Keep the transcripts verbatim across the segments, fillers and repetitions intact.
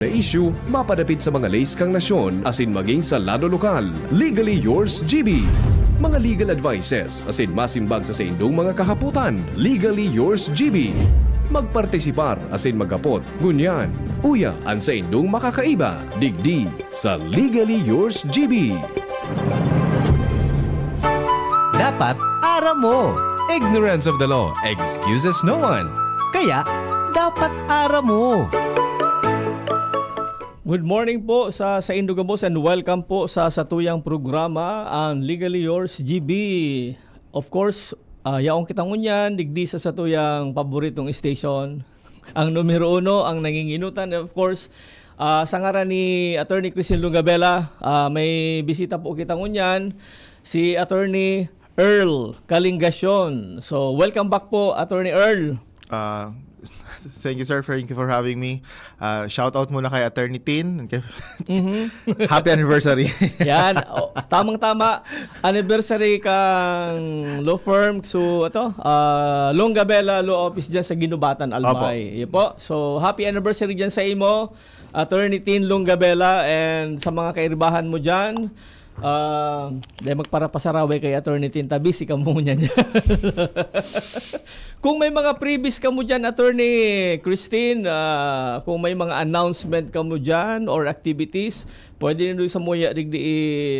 na isyu mapadapit sa mga leis kan nasyon asin magin sa lado lokal. Legally Yours G B. Mga legal advices asin masimbag sa saindong mga kahapotan. Legally Yours G B. Magpartisipar asin maghapot ngunyan. Uya an saindong makakaiba digdi sa Legally Yours G B. Dapat aram mo. Ignorance of the law excuses no one. Kaya, dapat aram mo. Good morning po sa saindo gabos and welcome po sa satuyang programa, ang Legally Yours G B. Of course, ah, yaon kita ngunyan digdi sa satuyang paboritong station, ang numero uno, ang nanginginutan. And of course, ah, sa ngaran ni Attorney Christine Lungabela, ah, may bisita po kita ngunyan, si Attorney Earl Kalingasyon. So, welcome back po, Attorney Earl. Uh, thank you, sir. Thank you for having me. Uh, shout out muna kay Attorney Tin. Happy anniversary. Yan. O, tamang-tama. Anniversary kang law firm. So, ito, uh, Longabela Law Office dyan sa Ginubatan, Albay. Yan po. So, happy anniversary dyan sa imo, Attorney Tin Longabela, and sa mga kairibahan mo dyan. Ah, dahil magparapasaraway kay Attorney Tin, tabisi kamo niyan. Kung may mga freebies kamo dyan, Attorney Christine, ah, kung may mga announcement kamo dyan or activities, pwede nindo samuya digdi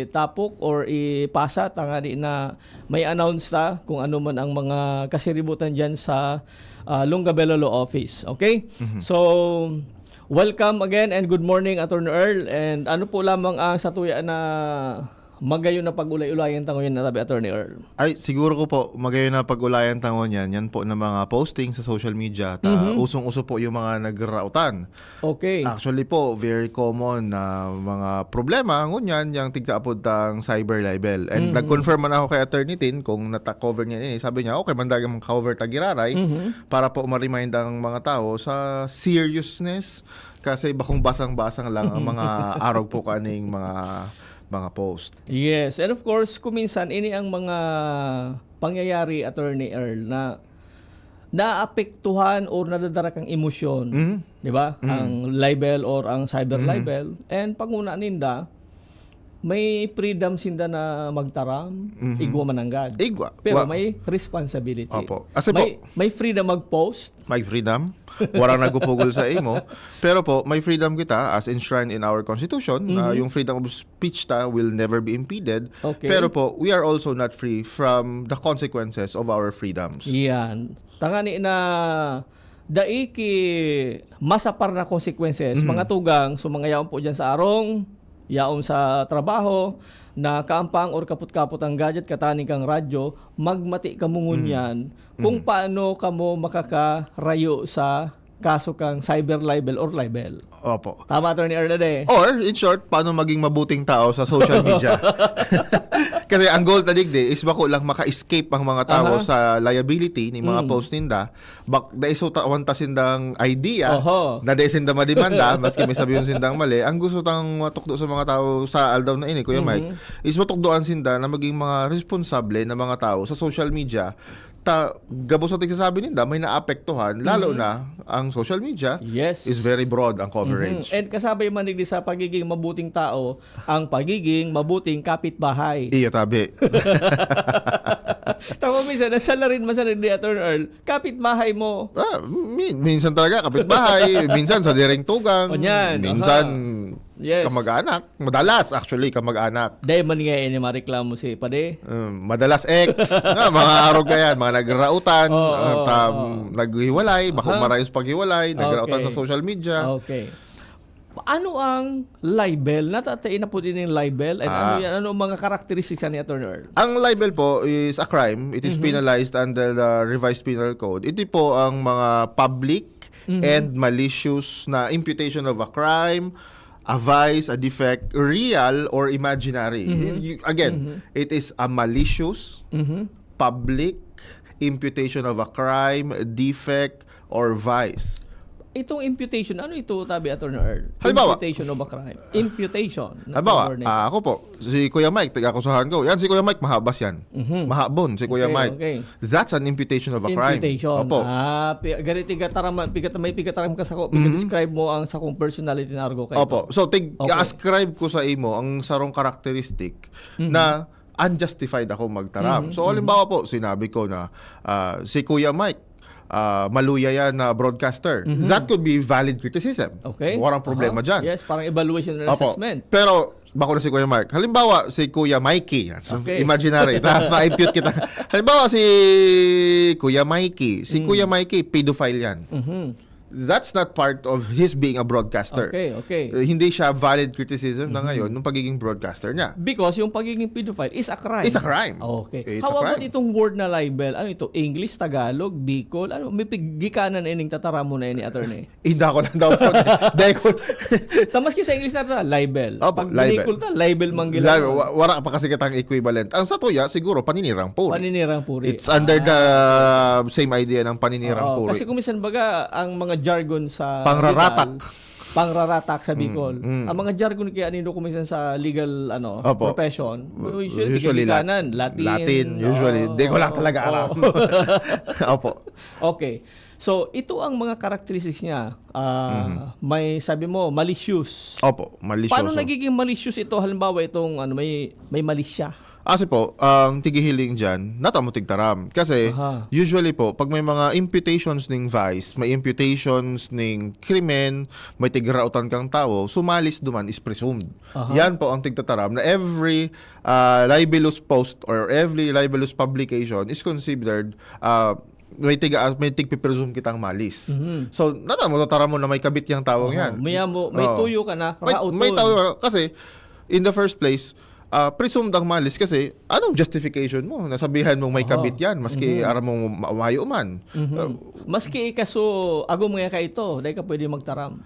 itapok or ipasa, tangani na may announce ta kung ano man ang mga kasiributan dyan sa, ah, Longabela Law Office. Okay? So, welcome again and good morning, Attorney Earl. And ano po lamang ang satuya na magayon na pag-ulay-ulayan ta ngunyan na tabi, Attorney Earl? Ay, siguro ko po, magayon na pag-ulayan ta ngunyan, yan po na mga posting sa social media. Ta, usong-uso po yung mga nagrautan. Okay. Actually po, very common na mga problema ngunyan yang tigtaapod tang cyber libel. And nag-confirm man ako kay Attorney Tin kung nata-cover niya ini. Sabi niya, okay, mandagang cover ta giraray para po ma-remind ang mga tao sa seriousness kasi bakong basang-basang lang ang mga arog po kaning mga mga post. Yes, and of course, kuminsan ini ang mga pangyayari, Attorney Earl, na naapektuhan or nadadara kang emosyon, di ba? Ang libel or ang cyber libel, and panguna ninda, may freedom sinda na magtaram, igwa mananggad. Igwa. Pero Wa- may responsibility. Opo. Kasi may, po- may freedom mag-post. May freedom. Warang nagpupugol sa imo. Pero po, may freedom kita as enshrined in our constitution na yung freedom of speech ta will never be impeded. Okay. Pero po, we are also not free from the consequences of our freedoms. Yan. Tangani na dai ki masapar na consequences, mga tugang, so mga yaon po dyan sa arong, yaon sa trabaho, na kaampang or kapot-kapot ang gadget, kataning kang radyo, magmati kamo ngunyan kung paano kamo makakarayo sa kaso kang cyber libel or libel. Opo. Tama, Attorney Earl, ade? Or, in short, paano maging mabuting tao sa social media? Kasi ang goal ta digdi is bako lang maka-escape ang mga tao Aha. sa liability ni mga post ninda. Bak dai so tawan ta sindang idea Oho. na dai sinda mademanda, maski may sabihon sindang mali. Ang gusto tang matukdo sa mga tao sa aldaw na ini, Kuya Mike, is matukdoan sinda na maging mga responsable na mga tao sa social media. Ta, gabos sa tigsasabi ninda, may naapektuhan, lalo na ang social media Yes. is very broad ang coverage. Mhm. And kasabay man digdi sa pagiging mabuting tao, ang pagiging mabuting kapitbahay. Iyo tabi. Tama, minsan, nasalarin man sa ni Attorney Earl, kapitbahay mo. Ah, min- minsan talaga kapitbahay, minsan sa direng tugang, O, yan, minsan aha. Yes. kamag-anak. Madalas, actually, kamag-anak. Dahil man nga ini mareklamo si Pade. Um, madalas ex, nga, mga arog ka yan, mga nagrautan, Oo, ah, oo, tam- oo. naghiwalay, bako Aha. marayos paghiwalay, nagrautan Okay. sa social media. Okay. Ano ang libel? Natataina po din yung libel? And ano Ah. yan? Ano ang mga characteristics ni Attorney Earl? Ang libel po is a crime. It is Mhm. penalized under the Revised Penal Code. Ito po ang mga public Mhm. and malicious na imputation of a crime, a vice, a defect, real or imaginary. Mhm. You- again, Mhm. it is a malicious, Mhm. public, imputation of a crime, defect, or vice. Itong imputation, ano ito, tabi, Attorney Earl? Halimbawa. Imputation of a crime. Imputation. Halimbawa, ah, ako po, si Kuya Mike, taga-akusahan ko. Yan, si Kuya Mike, mahaba siyan. Mhm. Mahabon, si Kuya Okay, Mike. Okay. That's an imputation of a crime. Imputation. Opo. Ah, pi- gani tiga taraman, piga, may pigataram ka sa ko, Mhm. describe mo ang sakong personality na argo kay Opo. So, Okay. tig-ascribe ko sa imo ang sarong characteristic Mhm. na unjustified ako magtaram. Mhm, So, halimbawa po, sinabi ko na ah, si Kuya Mike, ah, maluya yan na broadcaster. Mhm. That could be valid criticism. Okay. Walang problema Aha. dyan. Yes, parang evaluation and Opo. Assessment. Pero, bako na si Kuya Mike. Halimbawa, si Kuya Mikey. So, Okay. Imaginary. Ta-, ma-impute kita. Halimbawa, si Kuya Mikey. Si Mm. Kuya Mikey, pedophile yan. Mhm. That's not part of his being a broadcaster. Okay, okay. Eh, hindi siya valid criticism na Mhm. ngayon nung pagiging broadcaster niya. Because yung pagiging pedophile is a crime. It's a crime. Okay. It's How a about crime. itong word na libel? Ano ito? English, Tagalog, Bicol? Ano? May pig- gikanan na ining tataramon na ini, attorney? Hindi ako lang daw po. Dahil ko, Tamas ki sa English na ta, libel. Opo, Pag libel. Bicol ta, libel man gila. Libel, wa- wala pa kasi kitang equivalent. Ang sa tuya, siguro, paninirang puri. Paninirang puri. It's under the Ah. same idea ng paninirang Oo, puri. Kasi kung minsan baga, ang mga jargon sa Pangraratak. legal, pangraratak sa Mm, Bicol. mm. Ang mga jargon kaya nindo kung minsan sa legal ano, Opo. profession, usually, Usually, gikanan, Lat-, Latin. Latin, usually. Oo, Di ko lang oo, talaga alam. oo. Opo. Okay. So, ito ang mga characteristics niya. Ah, Mhm. May sabi mo, malicious. Opo, malicious. Paano nagiging malicious ito? Halimbawa, itong ano, may may malisya. Kasi po, ang tigihiling dyan, natamo tigtaram. Kasi, Aha. usually po, pag may mga imputations ning vice, may imputations ning krimen, may tigraotan kang tawo, so malis duman is presumed. Aha. Yan po ang tigtataram na every ah, libelous post or every libelous publication is considered ah, may tiga may tigpipresume kitang malis. Mhm. So, natamo, tataram mo na may kabit yang tawong Oo. yan. May amo, may Oo. tuyo ka na, May, raoton. May tayo, kasi, in the first place, ah, presumed ang malis kasi anong justification mo? Nasabihan mong may Aha. kabit yan, maski Mhm. aram mong ma- mayo man. Mhm. Ah, Maski ikaso, agom nga ka ito, dahil ka pwede magtaram.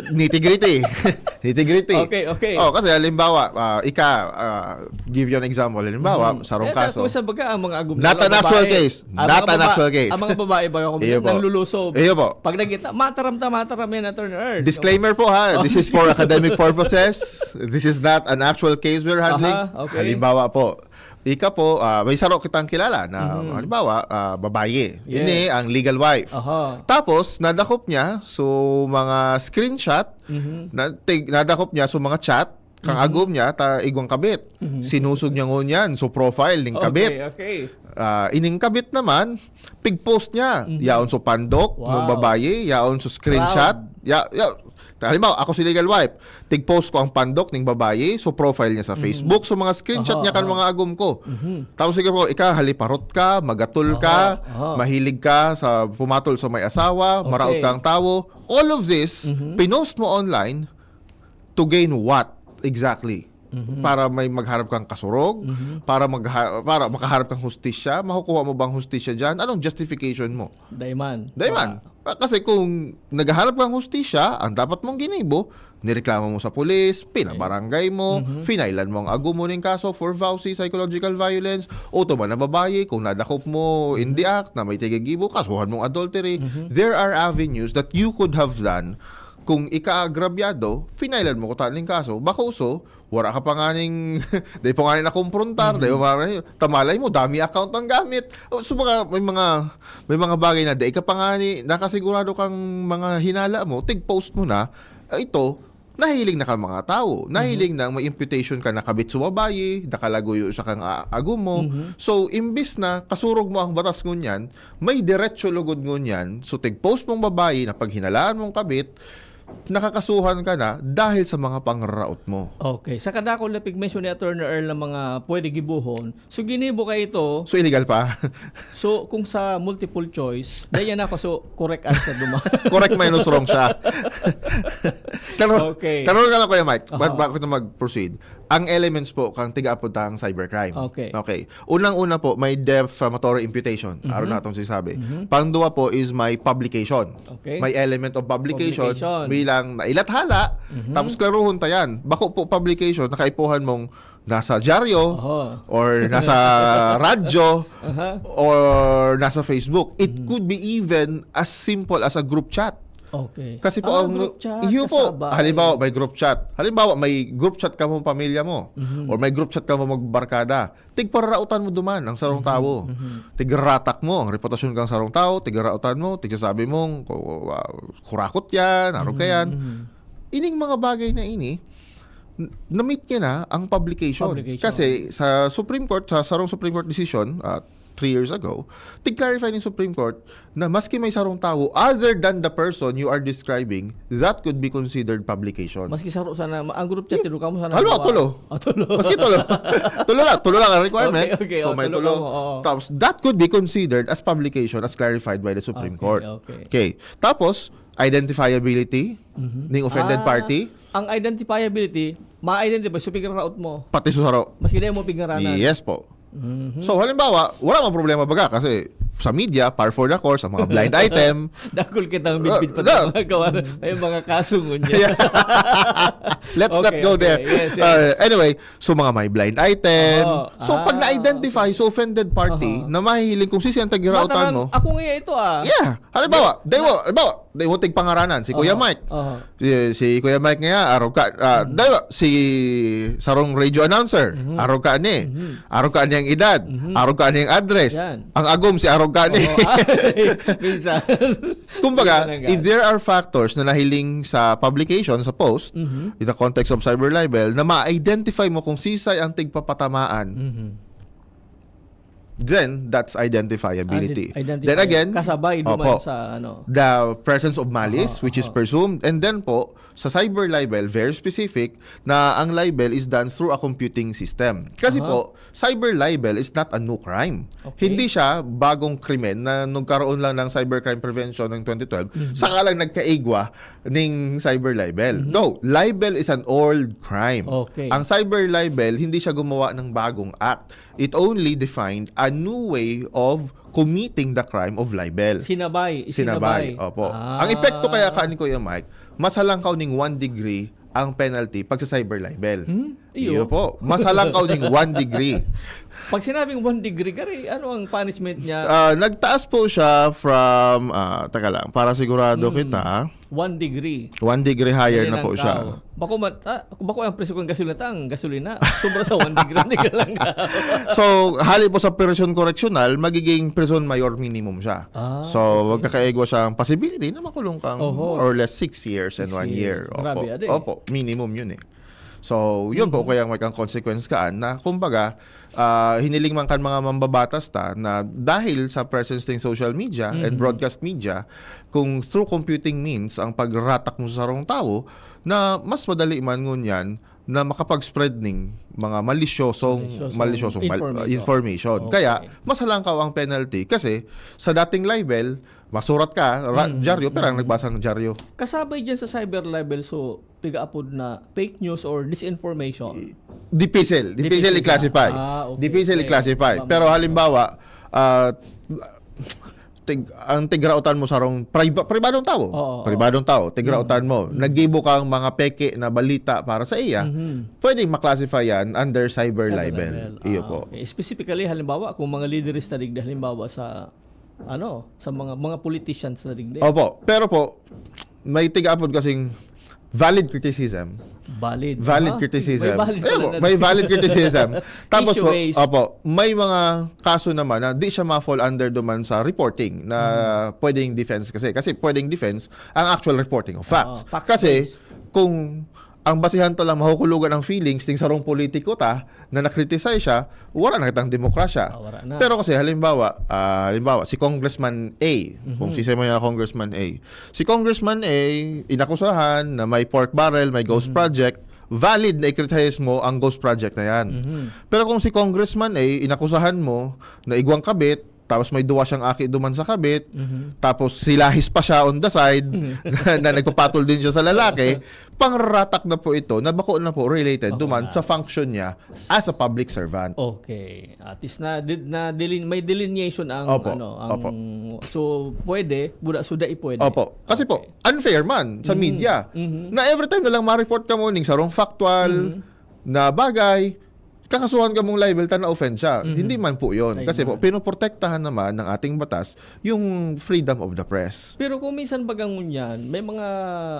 Nitty-gritty. Nitty-gritty. Okay, okay. Oh, kasi halimbawa, ah, ika, ah, give you an example. Halimbawa, Mhm. sarong Eh, kaso. Kung sa baga, ang mga agom Not nila, an actual babae, case. ang Not mga an baba-, actual case. Ang mga babae ba ako Iyo po. nanglulusob. Iyo po. Pag nagkita, mataram ta, mataram yan, Attorney Earl. Disclaimer po ha, this is for academic purposes. This is not an actual case we're handling. Aha, okay. Halimbawa po, ika po, ah, may saro kitang kilala na Mhm. halimbawa, ah, babayi. Yes. Ini ang legal wife. Aha. Tapos, nadakop niya, so mga screenshot, Mhm. na, tig, nadakop niya, so mga chat, kang Mhm. agom niya, ta igwang kabit. Mhm. Sinusog niya ngunyan, so profile ning kabit. Okay, okay. Ah, ining kabit naman, pig-post niya. Mhm. Yaon so pandok, Wow. nung babayi, yaon so screenshot. Proud. Ya, ya, halimbawa, ako si legal wife. Tig-post ko ang pandok ning babayi, so profile niya sa Mhm. Facebook, so mga screenshot Aha, niya kan aha. mga agom ko. Mhm. Tapos sige po, ika, haliparot ka, magatol ka, Aha, aha. mahilig ka sa pumatol sa may asawa, Okay. maraot kang tawo. All of this, Mhm. pinost mo online to gain what exactly? Mhm. Para may magharap kang kasurog, Mhm. para magha- para makaharap kang hustisya, makukuha mo bang hustisya diyan? Anong justification mo? Daiman. Daiman. Ah. Ah, Kasi kung naghahanap kang hustisya, ang dapat mong ginibo, nireklamo mo sa pulis, pinabarangay mo, Mhm. finailan mo ang agom mo ning kaso for V O C, psychological violence, o tuman na babayi, kung nadakop mo in the act na may tigigibo, kasuhan mong adultery. Mhm. There are avenues that you could have done kung ikaagrabyado, finailan mo ko taning kaso. Bako so, wala ka pa nga ning, dahil pa nga ning nakumprontar, Mhm. dahil pa nga ning, tamalay mo, dami account ang gamit. O, so, mga, may mga, may mga bagay na dahil ka pa nga ni, nakasigurado kang mga hinala mo, tig-post mo na, ah, ito, nahiling na ka mga tao. Nahiling na may imputation ka na kabit sa babayi, nakalaguyo sa kang a- agom mo. Mhm. So, imbis na kasurog mo ang batas ngunyan, may diretso lugod ngunyan. So, tig-post mong babayi na paghinalaan mong kabit, nakakasuhan ka na dahil sa mga pangraraot mo. Okay. Sa kadakol na pig-mention ni Attorney Earl ng mga pwede gibuhon, so ginibo ka ito, So, illegal pa? so kung sa multiple choice, dayan ako, so correct answer duma. Correct minus wrong siya. Pero, Okay. Pero nga lang, Kuya Mike, Aha. ba- bago na mag-proceed, ang elements po kang tiga-apod tang cybercrime. Okay. Okay. Unang-una po, may defamatory imputation. Mhm. Aron na itong sinasabi. Mhm. Pangduwa po is may publication. Okay. May element of publication, Publication. Bilang nailathala, Mhm. tapos klaruhon ta yan. Bako po publication, nakaipuhan mong nasa dyaryo, Oho. or nasa radyo, Aha. or nasa Facebook. It could be even as simple as a group chat. Okay. Kasi po, Ah, ang, group chat, iyo po, kasabay. Halimbawa, may group chat. Halimbawa, may group chat kamo pamilya mo, or may group chat kamo magbarkada. Tigpararautan mo duman ang sarong tawo. Tigraratak mo ang reputasyon kang sarong tawo, tigrarautan mo, tigsasabi mong, "Ku-, ah, kurakot yan, arog ka yan." Mhm. Ining mga bagay na ini, n-, na-meet niya na ang publication. Publication. Kasi sa Supreme Court, sa sarong Supreme Court decision, ah, three years ago, tig-clarify ng Supreme Court na maski may sarong tawo other than the person you are describing, that could be considered publication. Maski saro sana, ma- ang group chat, tiro ka mo sana. Halo, dalawa. tulo. Ah, tulo. Maski tulo. Tulo lang, tulo lang ang requirement. Okay, okay, So, oh, may tulo tulo. ka mo, oo. Tapos, that could be considered as publication as clarified by the Supreme Okay, Court. Okay. Okay. Tapos, identifiability Mhm. ng offended Ah, party, Ang identifiability, ma-identify, so figure out mo. pati sa saro. Maski di mo pingaranan. Yes po. Mhm. So, halimbawa, wala mang problema baga kasi sa media, par for the course, ang mga blind item. Dakul kitang midbit pa Ah, tayo mga kawan. May mga kaso ngunyan. Let's not Okay, go okay. there. Yes, yes. Uh, anyway, so mga may blind item. Oo. So, pag Ah. na-identify, so offended party, Aha. na mahihiling kung sino ang tagirautan Matarang, mo. Ako nga ito ah. Yeah. Halimbawa, daiwa, halimbawa, daiwa tigpangaranan, si Kuya Aha. Mike. Aha. Si, si Kuya Mike nga, arog ka, ah, daiwa, si sarong radio announcer, Mhm. arog ka ni. Mhm. Arog ka ni ang edad, Mhm. arog ka ni ang address. Yan. Ang agom si arog ka ni. Oo, ay, minsan. Kumbaga, Minsan lang if yan. there are factors na nahiling sa publication, sa post, Mhm. in the context of cyber libel, na ma-identify mo kung sisay ang tigpapatamaan, Mhm. then that's identifiability. Identi-, identify. Then again, Kasabay duman opo, sa ano. the presence of malice, Aha, which is aha. presumed. And then po, sa cyber libel, very specific, na ang libel is done through a computing system. Kasi Aha. po, cyber libel is not a new crime. Okay. Hindi siya bagong krimen na nagkaroon lang ng cybercrime prevention ng twenty twelve, Mhm. saka lang nagkaigwa ning cyber libel. Mhm. No, libel is an old crime. Okay. Ang cyber libel, hindi siya gumawa ng bagong act. It only defined a new way of committing the crime of libel. Sinabay, Sinabay, isinabay. Opo. Ah. Ang epekto kaya ka ni Kuya Mike, mas halangkaw ning one degree ang penalty pag sa cyber libel. Hmm? Iyo. Iyo po. Mas halangkaw ning one degree. Pag sinabing one degree, gari, ano ang punishment niya? Ah, nagtaas po siya from, ah, teka lang, para sigurado Mm. kita, One degree. one degree higher Yan na ang po siya. kao. Bako man, ah, bako ang presyo kong gasolina, ang gasolina. Sobra sa one degree, hindi ka lang kao. So, hali po sa prison correctional, magiging prison mayor minimum siya. Ah, So, okay. Magkakaigwa siyang possibility na makulong kang Oho. more or less six years and Six one year. years. Grabe, ade. Opo, minimum yun eh. So, yun po Mhm. kaya may kang consequence kaan na, kumbaga, ah, hiniling man kan mga mambabatas ta na dahil sa presence ng social media and Mhm. broadcast media, kung through computing means ang pagratak mo sa sarong tawo, na mas madali man ngunyan na makapag-spread ning mga malisyosong, Malisyosong malisyosong mal- information. information. Okay. Kaya, mas halangkaw ang penalty kasi sa dating libel, masurat ka, ra- Mm, dyaryo, pero ang mm. nagbasang dyaryo. Kasabay dyan sa cyber libel, so, piga-apod na fake news or disinformation. Dipisil, dipisil Dipisil i-classify. na. Ah, okay. Dipisil Okay. i-classify. Tama. Pero halimbawa, ah, tig, ang tigrautan mo sarong tig, pribadong tawo. Oo, oo. Pribadong tao, tigrautan Mm, mo. mm. Naggibo kang mga peke na balita para sa iya. Mhm. Pwedeng ma-classify yan under cyber Cyber libel. libel. Iyo Ah, po. Okay. Specifically, halimbawa, kung mga lideres na digdi, halimbawa sa, ano, sa mga mga politicians na digdi. Opo. Pero po, may tig-apod kasing valid criticism. Valid. Valid Ah, criticism. May valid Ayun pala po, na may digdi. Valid criticism. Tapos po, Issue-based. Opo, may mga kaso naman na di siya ma-fall under duman sa reporting na Hmm. pwedeng defense kasi. Kasi pwedeng defense ang actual reporting of facts. Oo, fact-based. Kasi kung ang basihan ta lang mahukulugan ang feelings ning sarong politiko ta na na-criticize siya, wala na kitang demokrasya. Ah, wala na. Pero kasi halimbawa, ah, halimbawa si Congressman A, kung Mhm. sisay mo yung Congressman A. Si Congressman A, inakusahan na may pork barrel, may ghost Mhm. project, valid na i-criticize mo ang ghost project na yan. Mhm. Pero kung si Congressman A, inakusahan mo na igwang kabit, tapos may duwa siyang aki duman sa kabit, Mhm. tapos si Lahis pa siya on the side, na, na nagpapatol din siya sa lalaki, pangraratak na po ito, na bako na po related Bako duman na. Sa function niya as a public servant. Okay. At least na, did- na delin- may delineation ang Opo, ano, ang opo. So pwede, buda suda i pwede. Opo. Kasi po, Okay. unfair man sa Mhm. media. Mhm. Na every time na lang ma-report ka mo ning sarong factual Mhm. na bagay, kakasuhan ka mong libel ta na-offend siya. Mhm. Hindi man po yun. Ayun Kasi po, nga. pinoprotektahan naman ng ating batas yung freedom of the press. Pero kung minsan baga ngunyan, may mga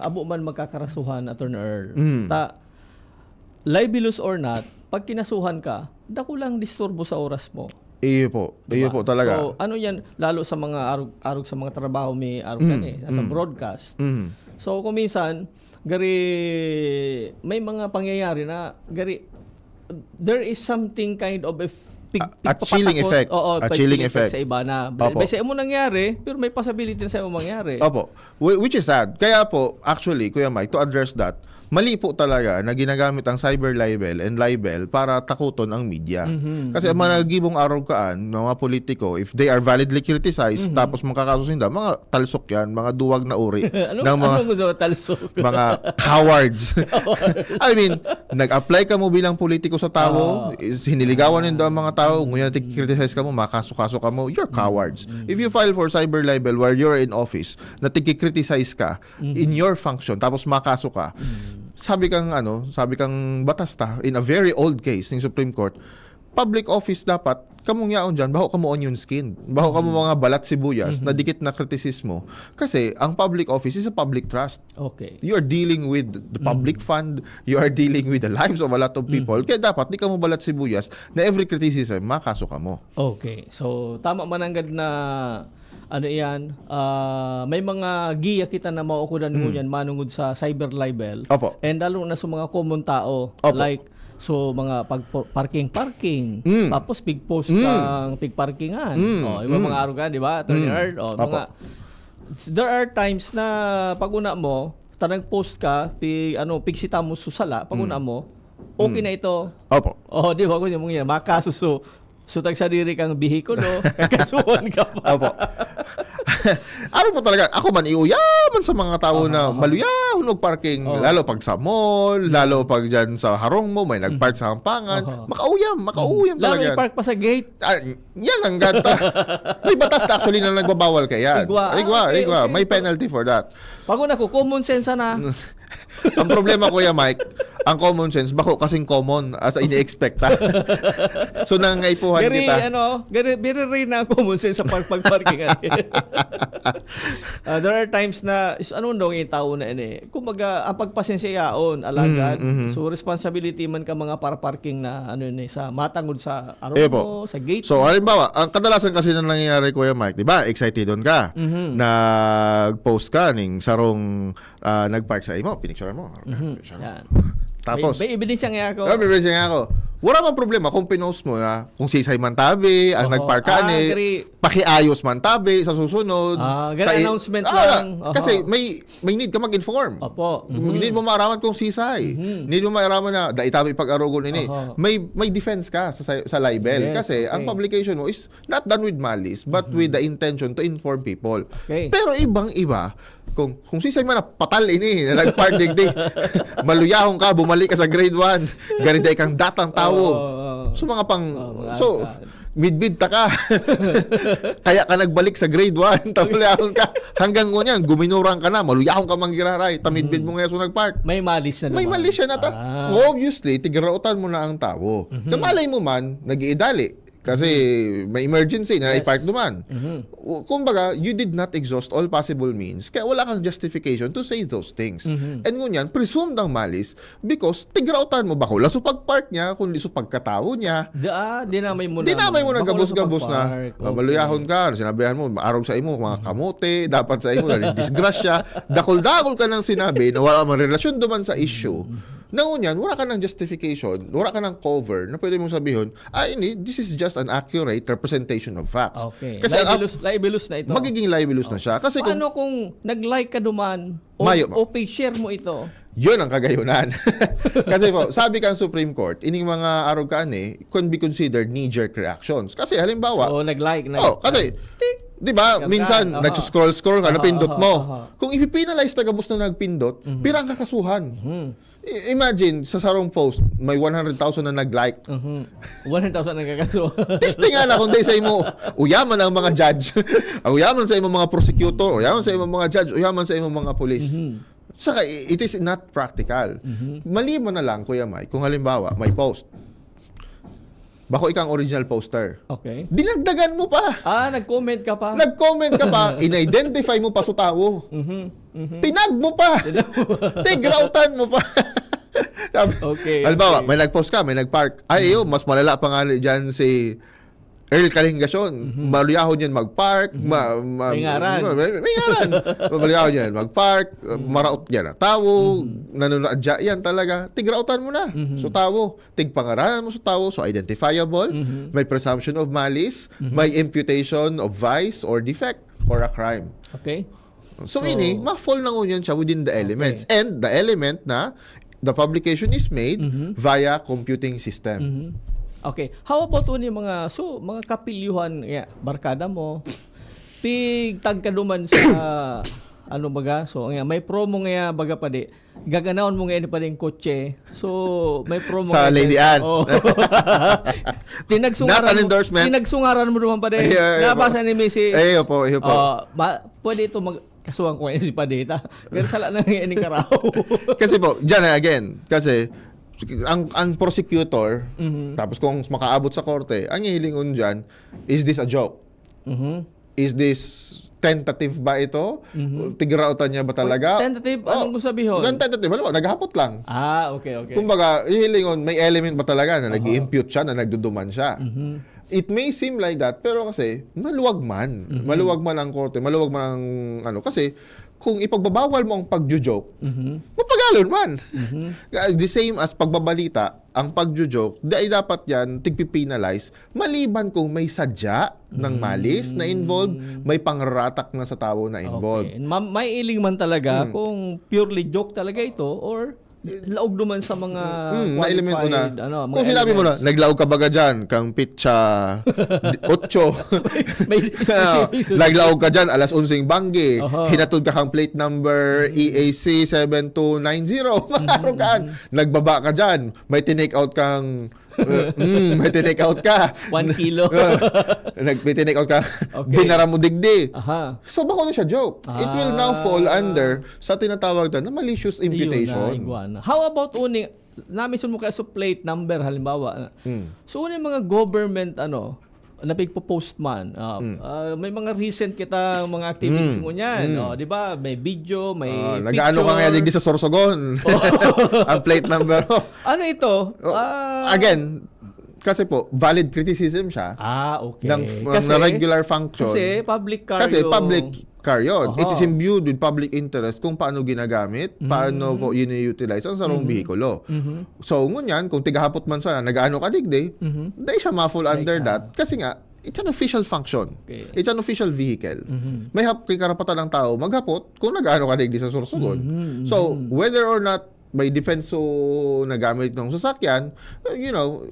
abo man magkakarasuhan, Attorney Earl. Mm. Ta, libelous or not, pag kinasuhan ka, dako lang disturbo sa oras mo. Iyo po. Di Iyo ba? po talaga. So, ano yan, lalo sa mga arog, arog sa mga trabaho, may arog Mm, yan eh, nasa mm. broadcast. Mhm. So, kung minsan, gari, may mga pangyayari na, gari, there is something kind of a pig, A- a chilling pigpapatakot. Effect. Oo, A pag chilling chilling effect effect. Sa iba na. Opo. May sa imo nangyari, pero may possibility na sa imo mangyari. Opo. Whi- Which is sad. Kaya po, actually, Kuya Mike, to address that, mali po talaga na ginagamit ang cyber libel and libel para takuton ang media. Mhm. Kasi ang mga nagibong arog kaan, mga politiko, if they are validly criticized, Mhm. tapos makakaso sinda, mga talsok yan, mga duwag na uri Ano, ng mga ano mo sa talsok? mga cowards. I mean, nag-apply ka mo bilang politiko sa tao, Ah. is hiniligawan nindo ang mga tao, ngunyan tig-criticize ka mo, makaso-kaso ka mo, you're cowards. If you file for cyber libel while you're in office, na tig-criticize ka in your function, tapos makaso ka, sabi kang ano, sabi kang batas ta, in a very old case ng Supreme Court, public office dapat, kamong yaon dyan, baho kamo onion skin. Baho kamo mga balat sibuyas na dikit na kritisismo. Kasi ang public office is a public trust. Okay. You are dealing with the public fund, you are dealing with the lives of a lot of people. Kaya dapat di kamo balat sibuyas na every criticism, makaso kamo. Okay. So, tama man nanggad na ano iyan, ah, may mga giya kita na maukudan mo yan manungod sa cyber libel. Opo. And lalo na sa mga common tao, Opo. like, so mga pag parking-parking, Mm. tapos pig-post Mm. kang pig-parkingan. Mm. Oh, yung Mm. mga arugan, di ba, Attorney Mm. Earl? Oh, Opo. mga, there are times na pag una mo, ta nag-post ka, pi, ano, pigsita mo sa sala, pag una mo, okay Mm. na ito. Opo. Oh, di ba? Kung yung mga yan, makaso, so, so tagsadiri kang bihikulo, kakasuhan ka pa. Opo. Ano po talaga, ako man, iuyaman sa mga tao na Aha. maluyahon magparking, Oo. lalo pag sa mall, lalo pag dyan sa harong mo, may nagpark sa hampangan, Aha. makauyam, makauyam Lalo talaga. yung park pa sa gate. Ah, yan ang gata. May batas na actually na nagbabawal kaya. Igwa. Ah, Igwa, okay, igwa. okay. May penalty for that. Pag una ko, common sense sana. Ang problema, Kuya Mike, ang common sense, bako kasing common as ini-expect ta. So, nangaipuhan Gary, kita. ano, gary, very rare na ang common sense sa pag pagparkingan. Ah, there are times na, is, ano daw yung tao na ini? Kumbaga, ang pagpasensya yaon, alagad. Mm, mhm. So, responsibility man ka mga para parking na, ano yun eh, sa matangod sa aro Eh po. mo, sa gate So, mo. Halimbawa, ang kadalasan kasi na nangyayari, Kuya Mike, di ba, excited on ka. Mhm. Nag-post ka ning sarong ah, nag-park sa imo, pinicture mo. Mhm. Picture mo. Yan. Tapos, May, may evidence nga ako. Ah, may evidence nga ako. Wala mang problema kung pinost mo na kung sisay man tabi, ang Oho. nagpark ka Ah, ni, gari. pakiayos man tabi sa susunod. Ah, gari Pai- announcement Ah, lang. wala. Oho. Kasi may, may need ka mag-inform. Opo. Hindi mo maaraman kung sisay. Mhm. Hindi mo maaraman na dai tabi pag-arogon ini. Oho. May may defense ka sa sa libel Yes, kasi ang okay. publication mo is not done with malice but with the intention to inform people. Okay. Pero ibang-iba kung kung sisay man na patal ini na nagpark digdi. Maluyahon ka, bumalik ka sa grade one. Gari dai kang datang tawo. Oo, oo. So mga pang Oo, mga so ka- midbid ta ka. Kaya ka nagbalik sa grade one, ta maluyahon ka. Hanggang ngunyan, guminurang ka na, maluyahon ka manggiraray, ta midbid mo ngayon sa nagpark. May malice na May naman. malice siya na ta. Ah. Obviously, tigraotan mo na ang tawo. Kamalay mo man, nag-iidali. Kasi may emergency na Yes. i-park naman. Mhm. O, kumbaga, you did not exhaust all possible means. Kaya wala kang justification to say those things. Mhm. And ngunyan, presumed ang malice because tigraotan mo ba ko? Laso pag-park niya, kundi so pagkatawo niya. Da, dinamay mo Dinamay mo na Bako gabos-gabos sa na. pag-park. Ah, maluyahon ka, sinabihan mo, maarog sa imo, mga kamote, dapat sa imo, dahil disgrasya. Dakol-dakol ka nang sinabi na wala man relasyon duman sa issue. Na ngunyan, wala ka ng justification, wala ka ng cover na pwede mong sabihin, ah, ini, this is just an accurate representation of facts. Okay. Kasi ang- Libelous, libelous na ito. Magiging libelous na siya. Kasi kung Paano kung nag-like ka duman o, Mayo. O pag-share mo ito? Yun ang kagayunan. Kasi po, sabi ka ng Supreme Court, ining mga arog kaan eh, can be considered knee-jerk reactions. Kasi halimbawa, So, nag-like, nag- oh, kasi, di ba, Ganyan, minsan, aha. nag-scroll-scroll ka, Aha, napindot aha, mo. aha. Kung ipi-penalize ta gabos na nagpindot, Mhm. pira ang kakasuhan? Mhm. I- Imagine, sa sarong post, may one hundred thousand na nag-like. Mhm. One hundred thousand ang kakaso. Testingan na kung di sa imo, uyaman ang mga judge. Uyaman sa imong mga prosecutor, uyaman sa imong mga judge, uyaman sa imong mga pulis. Mhm. Saka, i- it is not practical. Mhm. Mali mo na lang, Kuya Mike, kung halimbawa, may post. Bako ika ang original poster. Okay. Dinagdagan mo pa. Ah, nag-comment ka pa. Nag-comment ka pa, in-identify mo pa sa tawo. Mhm. Mhm. Tinag mo pa. Tigrautan mo pa. Sabi, Okay, halimbawa, okay. May nag-post ka, may nag-park. Ay, iyo, mas malala pa nga ni dyan si Earl Kalingacion. Mhm. Maluyahon yan mag-park. Mhm. Ma, ma, May ngaran. May, may ngaran. Maluyahon yan mag-park. Mhm. Maraot yan ang tawo. Mhm. Nanunadya yan talaga. Tigrautan mo na. Mhm. So tawo. Tigpangaranan mo sa tawo. So identifiable. Mhm. May presumption of malice. Mhm. May imputation of vice or defect or a crime. Okay. So, So, ini, ma-fall na ngunyan siya within the elements. And the element na the publication is made Mhm. via computing system. Mhm. Okay. How about ni mga, so, mga kapilyuhan, yeah, barkada mo, tig tagkaduman sa, ano baga? So, nga, may promo nga, baga pa di, gaganahon mo nga ini pa ding kotse. So, may promo Sa nga Lady dyan. Anne. Oh. Tinagsungarahan Not an mo- endorsement. Tinagsungarahan mo naman pa ding. Iyo, iyo po. Nabasa ni Missy. Eh, iyo po, iyo po. Oh, ba, pwede ito mag kasuhan ko ngayon si Padita. Pero sala na ngayon yung karaw. Kasi po, dyan na again. Kasi, ang ang prosecutor, Mhm. tapos kung makaabot sa korte, ang hihilingon dyan, is this a joke? Mhm. Is this tentative ba ito? Mhm. Tigrautan niya ba talaga? Tentative, Oh, anong gusto sabihin? Yung tentative, alam mo, naghapot lang. Ah, okay, okay. Kumbaga, hihilingon, may element ba talaga na Aha. nag-impute siya, na nagduduman siya? Mhm. It may seem like that, pero kasi, maluwag man. Mhm. Maluwag man ang korte, maluwag man ang ano. Kasi, kung ipagbabawal mo ang pagjo-joke, Mhm. mapagalon man. Mhm. The same as pagbabalita, ang pagjo-joke, dahil dapat yan, tigpipenalize, maliban kung may sadya ng Mm. malice na involved, may pangraratak na sa tao na involved. Okay. Ma- may iling man talaga Hmm. kung purely joke talaga ito or laog naman sa mga Hmm, na-element mo na. qualified, ano, mga Kung sinabi mo na, elements. "Naglaog ka baga dyan, kang pitsa otso." May specific. Naglaog ka dyan, alas onseng banggi. Aha. Hinatod ka kang plate number E A C seven two nine zero. Maaro ka. Nagbaba ka dyan, may tinake out kang, uh, mm, may tinake out ka. One kilo. Uh, nag, may tinake out ka. Okay. Dinara mo digdi. Aha. So, bako na siya joke. It will now fall Ah. under sa tinatawag na malicious imputation. Yun na, iguana. How about uni, namisun mo kaya sa plate number, halimbawa. Hmm. So, uni mga government, ano, na pigpo-post man. Ah, Hmm. ah, may mga recent kita mga activities Hmm. ngunyan. Hmm. Oh, di ba? May video, may Ah, picture. nag-ano ka nga digdi sa Sorsogon? Ang plate number mo. Ano ito? Oh, Ah, again, kasi po, valid criticism siya Ah, okay. ng, Kasi, ng regular function. Kasi public car Kasi yung public car yun. It Aha. is imbued with public interest kung paano ginagamit, paano Mm. po yun i-utilize ang sarong Mhm. behikulo. Mhm. So, ngunyan, kung tigahapo't man sana, nag-ano ka digdi, Mhm. dahil siya ma-fall Dahil under siya. that. Kasi nga, it's an official function. Okay. It's an official vehicle. Mhm. May hap kay karapatan ng tao maghapot kung nag-ano ka digdi sa Sorsogon. Mhm, So, mhm. whether or not may defense so nagamit ng sasakyan, uh, you know,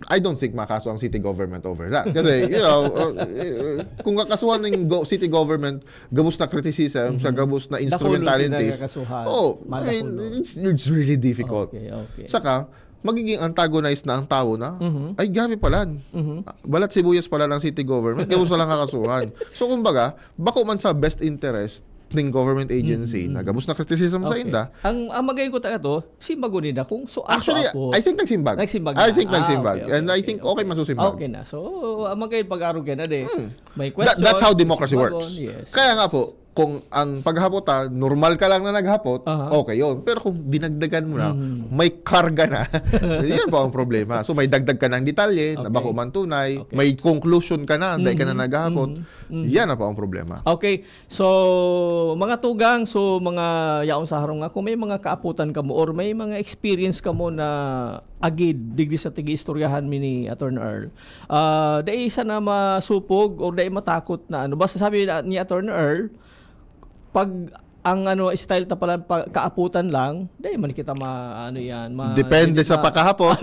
I don't think makaso ang city government over that. Kasi, you know, uh, uh, kung kakasuhan ng go- city government, gabos na criticism, sa Mhm. gabos na Dakulon instrumentalities, sila kakasohan. Oh, I mean, Madakulon. it's, it's really difficult. Okay, okay. Saka, magiging antagonized na ang tao na, Mhm. "Ay, grabe pala. Mhm. Balat sibuyas pala ng city government. Gabos na lang kakasuhan." So, kumbaga, bako man sa best interest ng government agency Mhm, na mhm. gabos na criticism sa Okay. inda. Ang, ang magay ko taga to, simbagon nila kung so ang Actually, apo. I think nagsimbag. Nagsimbag I na. think Ah, nagsimbag. Okay, okay, And I okay, think okay. Okay man sa simbag. Okay na. So, ang magay pag-arog yan na di. Hmm. May That- question. that's how democracy Simbagon, works. Yes. Kaya nga po, kung ang paghapot ha, normal ka lang na naghapot, Aha. okay yun. Pero kung dinagdagan mo na, Mhm. may karga na, yun po ang problema. So may dagdag ka ng detalye, na Okay. bako man tunay, Okay. may conclusion ka na, dahil ka na Mhm. naghahapot, Mhm. Mhm. Yan na po ang problema. Okay. So, mga tugang, so mga yaon sa harong nga, kung may mga kaaputan kamo or may mga experience kamo na agid digdi sa tigi-istoryahan mi ni Attorney Earl, ah, dai sana masupog or dai matakot na ano. Basta sabi na, ni Attorney Earl, pag ang ano style ta pala pa, kaaputan lang, dai man kita ma ano yan, ma- Depende hindi sa ma- pakahapot.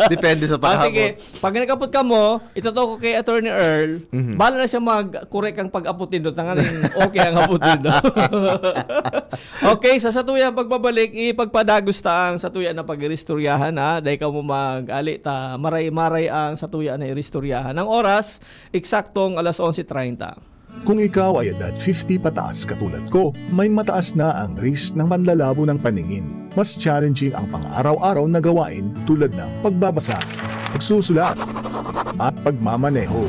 Depende sa Ah, pakahapot. sige. Pag nag-apot ka mo, ituto ko kay Attorney Earl, Mhm. bahala na siya mag-correct ang pag-apot nindo. Tanganing okay ang apot nindo. Okay, sa satuya pagbabalik, ipagpadagos ta ang satuya na pag-iristoryahan, ha? Dahil ka mo mag-ali ta, maray-maray ang satuya na iristoryahan. Ang oras, eksaktong alas onse treinta. Kung ikaw ay edad fifty pataas katulad ko, may mataas na ang risk ng panlalabo ng paningin. Mas challenging ang pang-araw-araw na gawain tulad ng pagbabasa, pagsusulat, at pagmamaneho.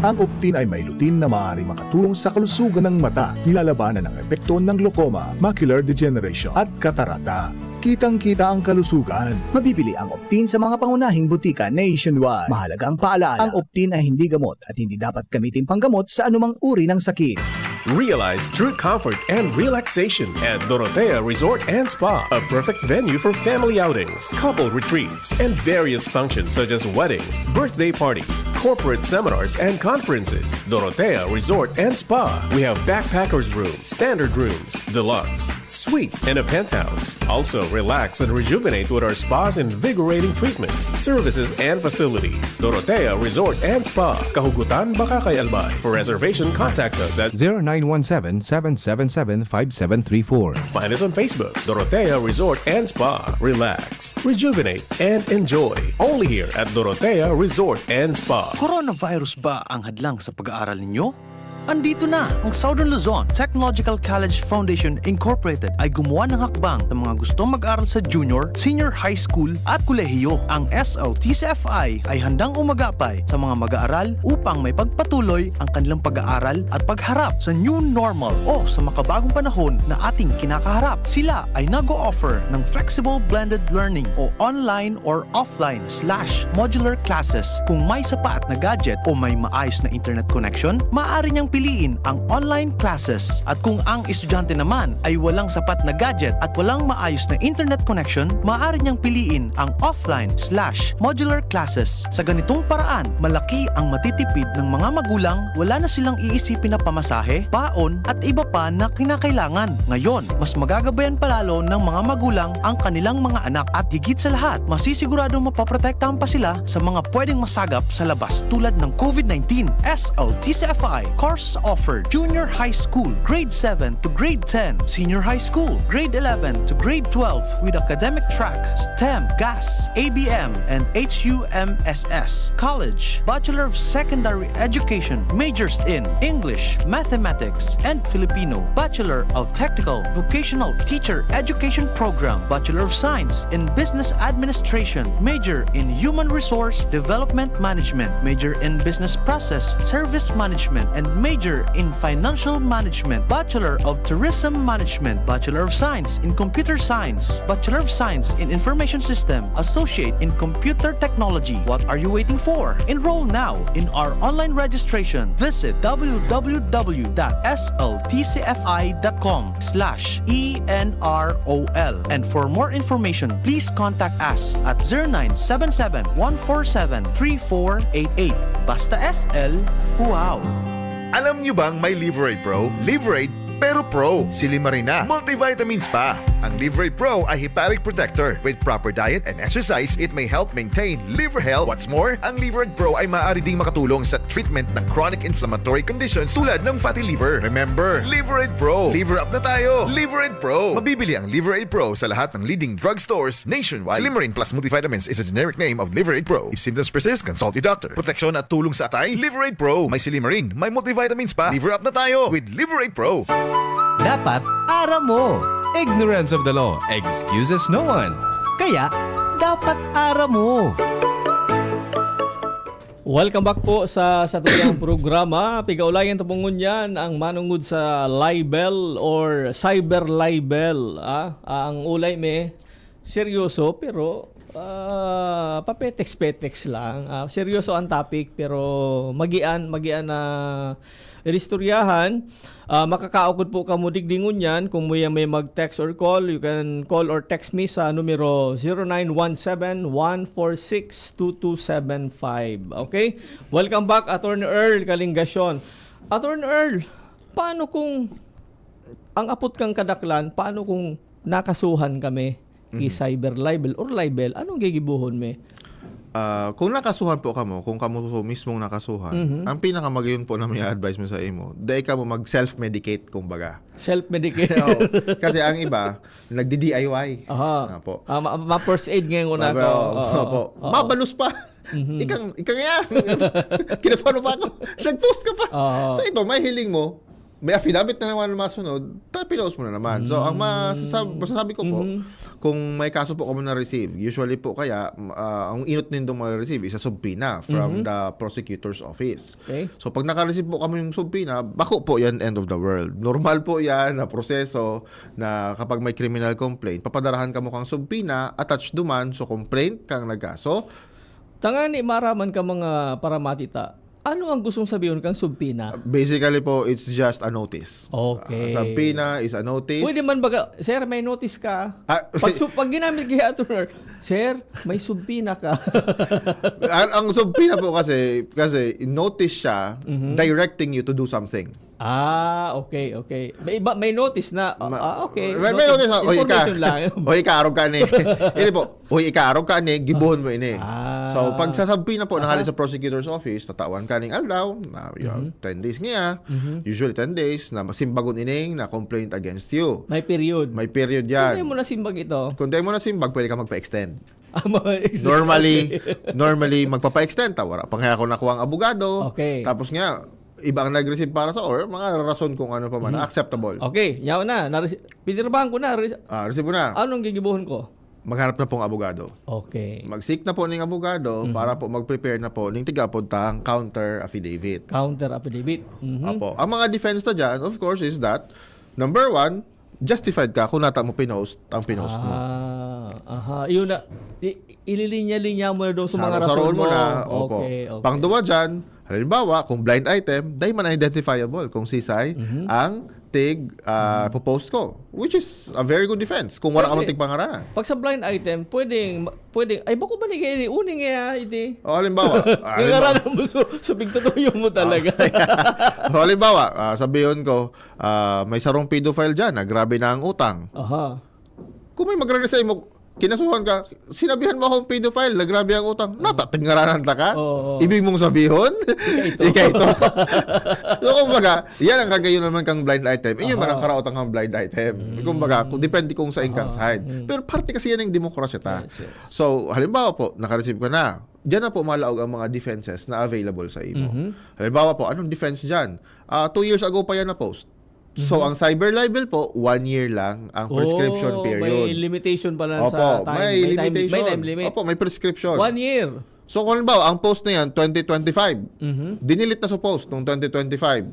Ang Optin ay may lutein na maaaring makatulong sa kalusugan ng mata, nilalabanan ang epekto ng glaucoma, macular degeneration, at katarata. Kitang-kita ang kalusugan. Mabibili ang Optin sa mga pangunahing butika nationwide. Mahalagang paalala, ang Optin ay hindi gamot at hindi dapat gamitin panggamot sa anumang uri ng sakit. Realize true comfort and relaxation at Dorotea Resort and Spa, a perfect venue for family outings, couple retreats, and various functions such as weddings, birthday parties, corporate seminars, and conferences. Dorotea Resort and Spa. We have backpackers room, standard rooms, deluxe, suite, and a penthouse. Also, relax and rejuvenate with our spa's invigorating treatments, services, and facilities. Dorotea Resort and Spa, Kahugutan, Bacacay, Albay. For reservation, contact us at zero nine one seven, seven seven seven, five seven three four. Find us on Facebook, Dorotea Resort and Spa. Relax, rejuvenate, and enjoy. Only here at Dorotea Resort and Spa. Coronavirus ba ang hadlang sa pag-aaral ninyo? Andito na! Ang Southern Luzon Technological College Foundation Incorporated ay gumawa ng hakbang sa mga gustong mag-aral sa junior, senior high school at kolehiyo. Ang S L T C F I ay handang umagapay sa mga mag-aaral upang may pagpatuloy ang kanilang pag-aaral at pagharap sa new normal o sa makabagong panahon na ating kinakaharap. Sila ay nag-o-offer ng flexible blended learning o online or offline slash modular classes. Kung may sapat na gadget o may maayos na internet connection, maaari niyang piliin ang online classes. At kung ang estudyante naman ay walang sapat na gadget at walang maayos na internet connection, maaari niyang piliin ang offline slash modular classes. Sa ganitong paraan, malaki ang matitipid ng mga magulang, wala na silang iisipin na pamasahe, baon, at iba pa na kinakailangan. Ngayon, mas magagabayan palalo ng mga magulang ang kanilang mga anak at higit sa lahat, masisigurado mapaprotektahan pa sila sa mga pwedeng masagap sa labas tulad ng COVID nineteen. S L T C F I course offered junior high school, grade seven to grade ten, senior high school, grade eleven to grade twelve with academic track, STEM, GAS, A B M, and H U M S S. College, Bachelor of Secondary Education, majors in English, Mathematics, and Filipino, Bachelor of Technical Vocational Teacher Education Program, Bachelor of Science in Business Administration, major in Human Resource Development Management, major in Business Process Service Management, and major in Financial Management, Bachelor of Tourism Management, Bachelor of Science in Computer Science, Bachelor of Science in Information System, Associate in Computer Technology. What are you waiting for? Enroll now in our online registration. Visit w w w dot s l t c f i dot com slash e n r o l. And for more information, please contact us at zero nine seven seven, one four seven, three four eight eight. Basta S L, wow! Alam nyo bang may Liverade Pro? Liverade, pero Pro. Silimarin na. Multivitamins pa. Ang Liverade Pro ay hepatic protector. With proper diet and exercise, it may help maintain liver health. What's more, ang Liverade Pro ay maaari ding makatulong sa treatment ng chronic inflammatory conditions tulad ng fatty liver. Remember, Liverade Pro. Liver up na tayo. Liverade Pro. Mabibili ang Liverade Pro sa lahat ng leading drugstores nationwide. Silimarin Plus Multivitamins is a generic name of Liverade Pro. If symptoms persist, consult your doctor. Proteksyon at tulong sa atay, Liverade Pro. May Silimarin, may multivitamins pa. Liver up na tayo with Liverade Pro. Dapat aram mo. Ignorance of the law excuses no one. Kaya, dapat aram mo. Welcome back po sa satuyang programa. Pigaulayan ta po ngunyan ang manungod sa libel or cyber libel. Ah, ang ulay mi seryoso, pero ah, papetex-petex lang. Ah, seryoso ang topic, pero magian, magian na iristoryahan. Ah, makakaukod po kamo digdi ngunyan. Kung mo yan may mag-text or call, you can call or text me sa numero zero nine one seven, one four six, two two seven five. Okay? Welcome back, Attorney Earl Kalingasyon. Attorney Earl, paano kung ang apot kang kadaklan, paano kung nakasuhan kami ki cyber libel or libel? Anong gigibuhon mi? Ah, kung nakasuhan po kamo, kung kamo po mismong nakasuhan, Mhm. ang pinakamagayon po na may advice mo sa imo, dai kamo mag-self-medicate, kumbaga. Self-medicate. Oo. Kasi ang iba, nagdi-D I Y. Aha. Apo. Ah, ma, ma first aid ngayon una Bago, ko. oo, Oo, opo. oo. Mabalos pa. Mhm. Ikang, ikang yan. Kinasuhan mo pa ako. Nag-post ka pa. Oo. So ito, may hiling mo, may affidavit na naman masunod, ta pinost mo na naman. So, ang masasab- Mm. masasabi ko po, Mhm. kung may kaso po kamo na-receive, usually po kaya, ah, ang inot nindong ma-receive is a subpoena from Mhm. the prosecutor's office. Okay. So, pag naka-receive po kami ng subpoena, bako po yan, end of the world. Normal po yan na proseso na kapag may criminal complaint, papadarahan kamo kang subpoena, attached duman, so complaint kang nagkaso. Tangani maraman ka mga paramati ta. Ano ang gustong sabihon kang subpoena? Basically po, it's just a notice. Okay. Uh, subpoena is a notice. Pwede man baga, "Sir, may notice ka." Ah, Pag, su- pag ginamit kaya ito, "Sir, may subpoena ka." ang, ang subpoena po kasi, kasi notice siya Mhm. directing you to do something. Ah, okay, okay. May iba, may notice na. Ah, Ma- ah, okay. May, may notice na, "Oy, ika." Information lang. "Oy, ika, arog ka ni." Ini po, "Oy, ika, arog ka ni, gibohon mo ini." Ah. So, pag sa subpoena po, nahali Aha. sa prosecutor's office, tatawan ka ning aldaw, na, you know, Mhm. ten days niya, Mhm. usually ten days, na simbagon ining na complaint against you. May period. May period yan. Hindi mo nasimbag ito. Kung di mo nasimbag, pwede ka magpa-extend. Ah, mga ex- Normally, normally, magpapa-extend ta. Wala pa nga ako nakuha ang abogado. Okay. Tapos nga, iba ang nag-receive para sa, or mga rason kung ano pa man, Mhm. acceptable. Okay, yaw na. Naris- pinirbahan ko na. Ris- Ah, receive mo na. Anong gigibuhon ko? Maghanap na pong abogado. Okay. Mag-seek na po ng abogado Mhm. para po mag-prepare na po ng tigapod tang counter affidavit. Counter affidavit. Mhm. Opo. Ang mga defense na dyan, of course, is that, number one, justified ka kung nata mo pinost ang pinost mo. Ah, aha. Yun na, i- ililinya-linya mo na doon sa mga Saro-saroon rason mo mo. na, opo. Okay, okay. Pangduwa dyan, halimbawa, kung blind item, dai man identifiable kung sisay Mhm. ang tig ah, popost ko. Which is a very good defense kung wala ka man Pwede. tigpangaranan. Pag sa blind item, pwedeng, pwedeng, "Ay, bako ba ni kaya ni? Uning kaya, hindi." O halimbawa, ah, halimbawa, Ngaranan mo, su- subigtutuyo mo talaga. O, halimbawa, ah, sabihin ko, ah, may sarong pedophile dyan, na grabe na ang utang. Aha. Kung may magre-resign mo, kinasuhan ka, sinabihan mo akong pedophile, na grabe ang utang, natatingaranan ta ka? Oo. Ibig mong sabihin? Ika ito. Ika ito. So, kumbaga, yan ang kagayon naman kang blind item. Inyo man Aha. ang karaot ang blind item. Mm. Kumbaga, kung depende kung sa inkang Aha. side. Mm. Pero parte kasi yan ng demokrasya ta. Yes, yes. So, halimbawa po, naka-receive ka na. Diyan na po malaog ang mga defenses na available sa imo. Mhm. Halimbawa po, anong defense dyan? Ah, two years ago pa yan na-post. So, Mhm. ang cyber libel po, one year lang ang prescription Oh, period. May limitation pala Opo, sa time. may time, limitation. May time limit. Opo, may prescription. One year. So, kung halimbawa, ang post na yan, twenty twenty-five, Mhm. dinilit na sa post nung twenty twenty-five,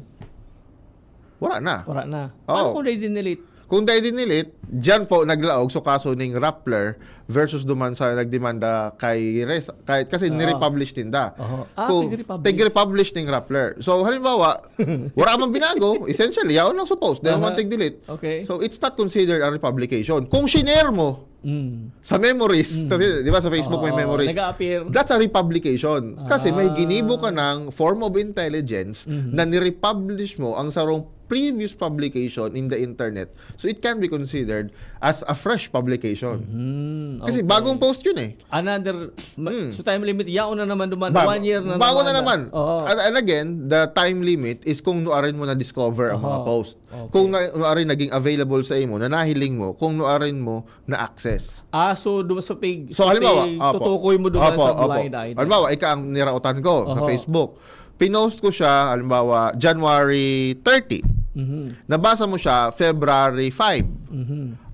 wala na. Wala na. Oo. Paano kung they dinilit? Kung dai dinilit, dyan po naglaog sa kaso ning Rappler versus duman sa nagdemanda kay Res, kay, kasi Oo. nirepublish ninda. Oho. Ah, Kung tig-republish. tig-republish ning Rappler. So, halimbawa, wala mang binago, essentially, yaon lang sa post, dahil Aha. man tig-delete. Okay. So, it's not considered a republication. Kung shinare mo Mm. sa memories, Mm. kasi di ba sa Facebook may Oo, memories, nag-a-appear. that's a republication. Kasi may Ah. ginibo ka ng form of intelligence Mhm. na nirepublish mo ang sarong previous publication in the internet. So, it can be considered as a fresh publication. Mhm. Kasi Okay. bagong post yun eh. Another, ma- Hmm. so time limit, yaon na naman duman. Ba- One year na bago naman. na naman. Oo. And, and again, the time limit is kung nuarin mo na-discover ang mga Aha. post. Okay. Kung na, nuarin naging available sa imo, na nahiling mo, kung nuarin mo na-access. Ah, so duman sa pig, So, halimbawa, pig- opo. tutukoy mo duman Opo, sa opo. blind item. Halimbawa, ika ang nirautan ko sa Oho. Facebook. Pinost ko siya, halimbawa, January thirty. Mhm. Nabasa mo siya February five. Mhm.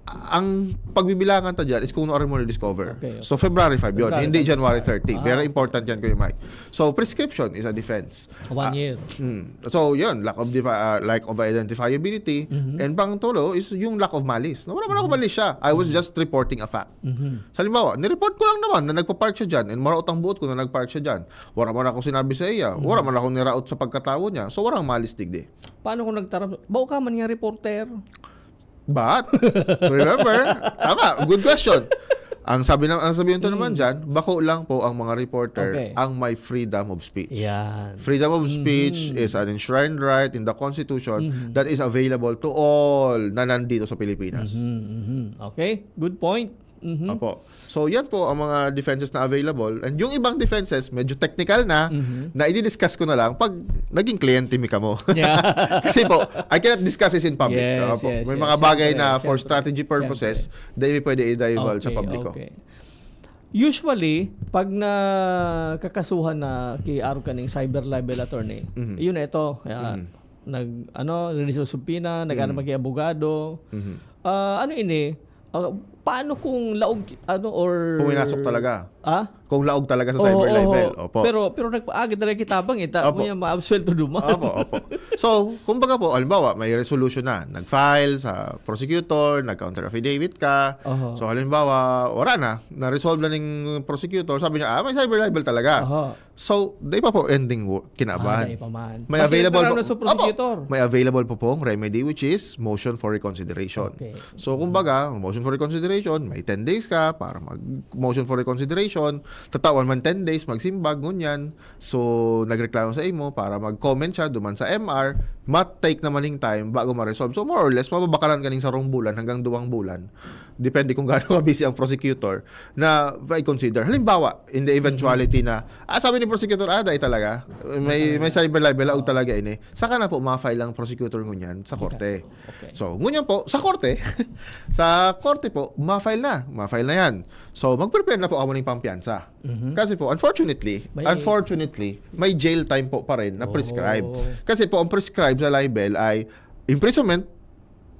Ang pagbibilangan ta dyan is kung nuarin mo na-discover. Okay, okay. So, February five yun, February hindi five. January thirty. Ah. Very important yan, Kuya Mike. So, prescription is a defense. One Ah, year. Mm. So, yun, lack of defi- ah, lack of identifiability. Mhm. And pangtulo is yung lack of malice. No, wala man ako malice siya. I was just reporting a fact. Mhm. Sa halimbawa, nireport ko lang naman na nagpa-park siya dyan and maraot ang buot ko na nag-park siya dyan. Wala man akong sinabi sa iya. Wala man akong niraot sa pagkatawo niya. So, walang malice digdi. Paano kung nagtaram? Bako ka man nga reporter. But, remember, tama, good question. Ang sabi na, ang sabihin to naman dyan, bako lang po ang mga reporter Okay. ang may freedom of speech. Yan. Freedom of speech Mhm. is an enshrined right in the Constitution Mhm. that is available to all na nandito sa Pilipinas. Mhm, mhm. Okay, good point. Mhm. Opo. So, yan po ang mga defenses na available. And yung ibang defenses, medyo technical na, Mhm. na i-discuss ko na lang pag naging kliyente mi kamo. Yeah. Kasi po, I cannot discuss this in public. Yes, Opo. yes, May yes. mga bagay Siyempre, na for siyempre. Strategy purposes, Siyempre. di mi pwede i-divulge sa Okay, publiko. Okay. Usually, pag nakakasuhan na ki-, arog ka ning cyber libel attorney, Mhm. yun na ito. Ah, Mhm. nag, ano, release of subpoena, nag-ano Mm. pa kay abogado. Mhm. Ah, ano ini? Ah, paano kung laog, ano, or Puminasok talaga. Ah? Kung laog talaga sa Oo, cyber oo. libel. Opo. Pero, pero nagpaagad na rin kitabang, eh. Ta, Opo. Unya, maabsuelto duman. Opo, opo. So, kumbaga po, halimbawa, may resolution na. Nag-file sa prosecutor, nag-counter affidavit ka. Oho. So, halimbawa, wala na. Na-resolve na ning prosecutor. Sabi niya, ah, may cyber libel talaga. Oho. So, di pa po ending wo- kinaban. Ah, di pa man. May Mas available entrano po. sa prosecutor. Opo, may available po pong remedy, which is motion for reconsideration. Okay. So, kumbaga, motion for reconsideration, may ten days ka para mag-motion for reconsideration. Tatawan man ten days, magsimbag, ngunyan. So, nagreklamo sa imo para mag-comment siya duman sa M R, mat-take naman ning time bago ma-resolve. So, more or less, mababakalan ka ning sarong bulan hanggang duwang bulan. Depende kung gaano ka-busy ang prosecutor na i-consider. Halimbawa, in the eventuality na, ah, sabi ni prosecutor, ah, dai talaga. May, may cyber libel, laog talaga ini. Saka na po, ma-file ang prosecutor ngunyan sa korte. Okay. So, ngunyan po, sa korte, sa korte po, ma-file na. Ma-file na yan. So, mag-prepare na po ako ng pampiyansa. Mhm. Kasi po, unfortunately, May- unfortunately, may jail time po pa rin na prescribed. Oh. Kasi po, ang prescribed sa libel ay imprisonment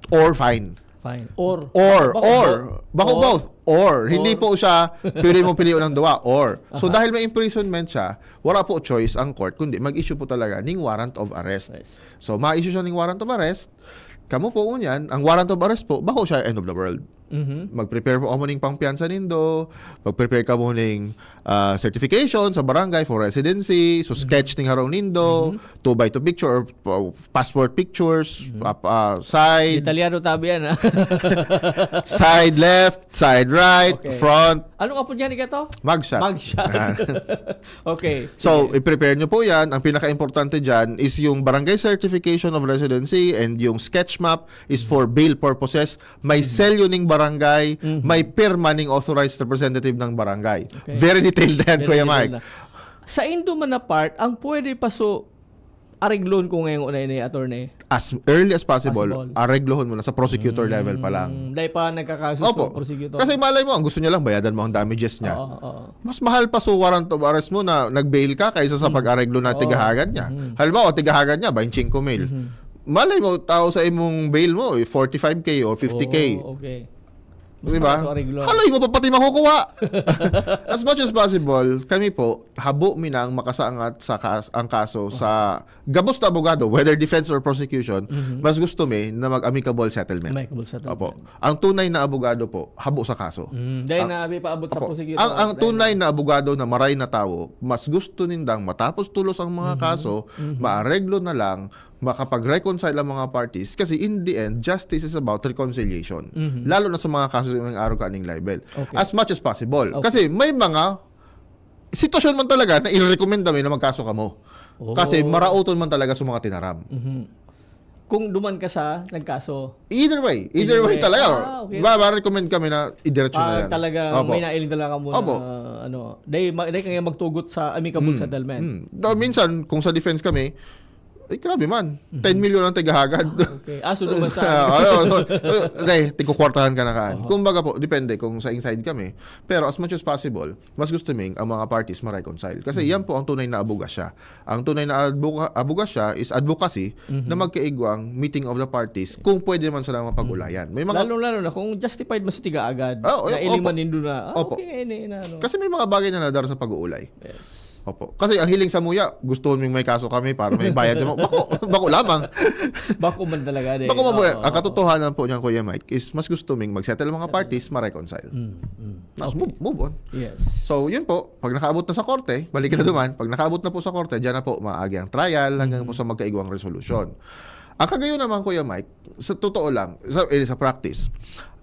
or fine. Fine. Or, Or, bako or, both. bako Or, both. Or, hindi or- po siya, pili mo pilion ng duwa. Or. So, Aha. Dahil may imprisonment siya, wala po choice ang court, kundi mag-issue po talaga ning warrant of arrest. Yes. So, ma-issue siya ning warrant of arrest. Kamo po ngunyan, ang warrant of arrest po, bako siya end of the world. Mhm. Mag-prepare po kamo ning pampiyansa nindo, mag-prepare kamo ning ah, certification sa barangay for residency, so sketch ning harong nindo, two by two picture or uh, passport pictures, Mhm. pap- ah, side, Detalyado tabi yan, ha? side left, side right, Okay. front, Anong apod yan, ikato? mugshot. Mugshot. Yan. Okay. So, Sige. i-prepare nyo po yan. Ang pinaka-importante dyan is yung barangay certification of residency and yung sketch map is for bail purposes. May selyo ning barangay, Mhm. may pirma ning authorized representative ng barangay. Okay. Very detailed na yan, Very Kuya detailed Mike. na. Sa indo man na part, ang pwede pa so areglon ko ngayon na ini, attorney. As early as possible, Possible. areglohon mo na sa prosecutor level pa lang. Mm, dahil pa nagkakaso Opo. sa prosecutor. Kasi malay mo, ang gusto niya lang, bayadan mo ang damages niya. Oo, oo. Mas mahal pa so warrant of arrest mo na nag-bail ka kaysa sa pag-areglo na Oo. tigahagan niya. Mm. Halimbawa, tigahagan niya, twenty-five mil. Mhm. Malay mo, tao sa imong bail mo, eh, forty-five K o fifty K. Oo, okay. Di ba? Mas maaso areglo. Haloy mo pa pati makukuha. As much as possible, kami po, habo mi nang makasangat sa kas- ang kaso sa gabos na abogado, whether defense or prosecution, Mhm. mas gusto mi na mag-amicable settlement. Amicable settlement. Opo. Ang tunay na abogado po, habo sa kaso. Mm, dahil Ang- na abi paabot sa Opo. prosecutor. Ang, ang Dahil tunay na- na abogado na maray na tawo, mas gusto nindang matapos tulos ang mga Mhm. kaso, Mhm. maareglo na lang, makapag-reconcile ang mga parties. Kasi in the end, justice is about reconciliation. Mhm. Lalo na sa mga kaso ng araw kaning libel. Okay. As much as possible. Okay. Kasi may mga sitwasyon man talaga na i-recommend namin na magkaso kamo. Oh. Kasi marauton man talaga sa mga tinaram. Mhm. Kung duman ka sa nagkaso. Either way. Either, Either way, way. talaga. Ah, okay. Ma- ma-recommend kami na idiretso na Ah, yan. talaga, Opo. may nailing talaga ka muna Opo. na, ano, dahil ma- dahil kaya magtugot sa amicable Mm, settlement. mm. Daw minsan, kung sa defense kami, ay grabe man. Mhm. ten million ang tagahagad. Ah, okay. Ah, so duman sa Ah, ano, ano, eh, dahil, tigkukwartahan ka na kaan. Oho. Kumbaga po, depende kung sa inside kami. Pero as much as possible, mas gusto ming ang mga parties ma-reconcile. Kasi Mhm. yan po ang tunay na abogasya. Ang tunay na advoca- abogasya is advocacy Mhm. na magkaigwang meeting of the parties kung pwede man sila mapag-ulayan. May mga Lalong-lalo na kung justified man sa tigaagad. Ah, oo, Na iling opo. manindo na, ah, Opo. okay, ini, na, ano. Kasi may mga bagay na nadara sa pag-uulay. Yes. Opo. Kasi ang hiling sa muya, gusto ming may kaso kami para may bayad sa mga. Bako, bako lamang. Bako man talaga, eh. Bako man po, Oo, ang oo. katotohanan po niyan, Kuya Mike, is mas gusto ming mag-settle mga parties, ma-reconcile. Mm, mm. Mas Okay. move, move on. Yes. So, yun po. Pag nakaabot na sa korte, balik na duman, pag nakaabot na po sa korte, dyan na po maagi ang trial hanggang po sa magkaigwang resolusyon. Ang kagayon naman, Kuya Mike, sa totoo lang, sa, eh, sa practice,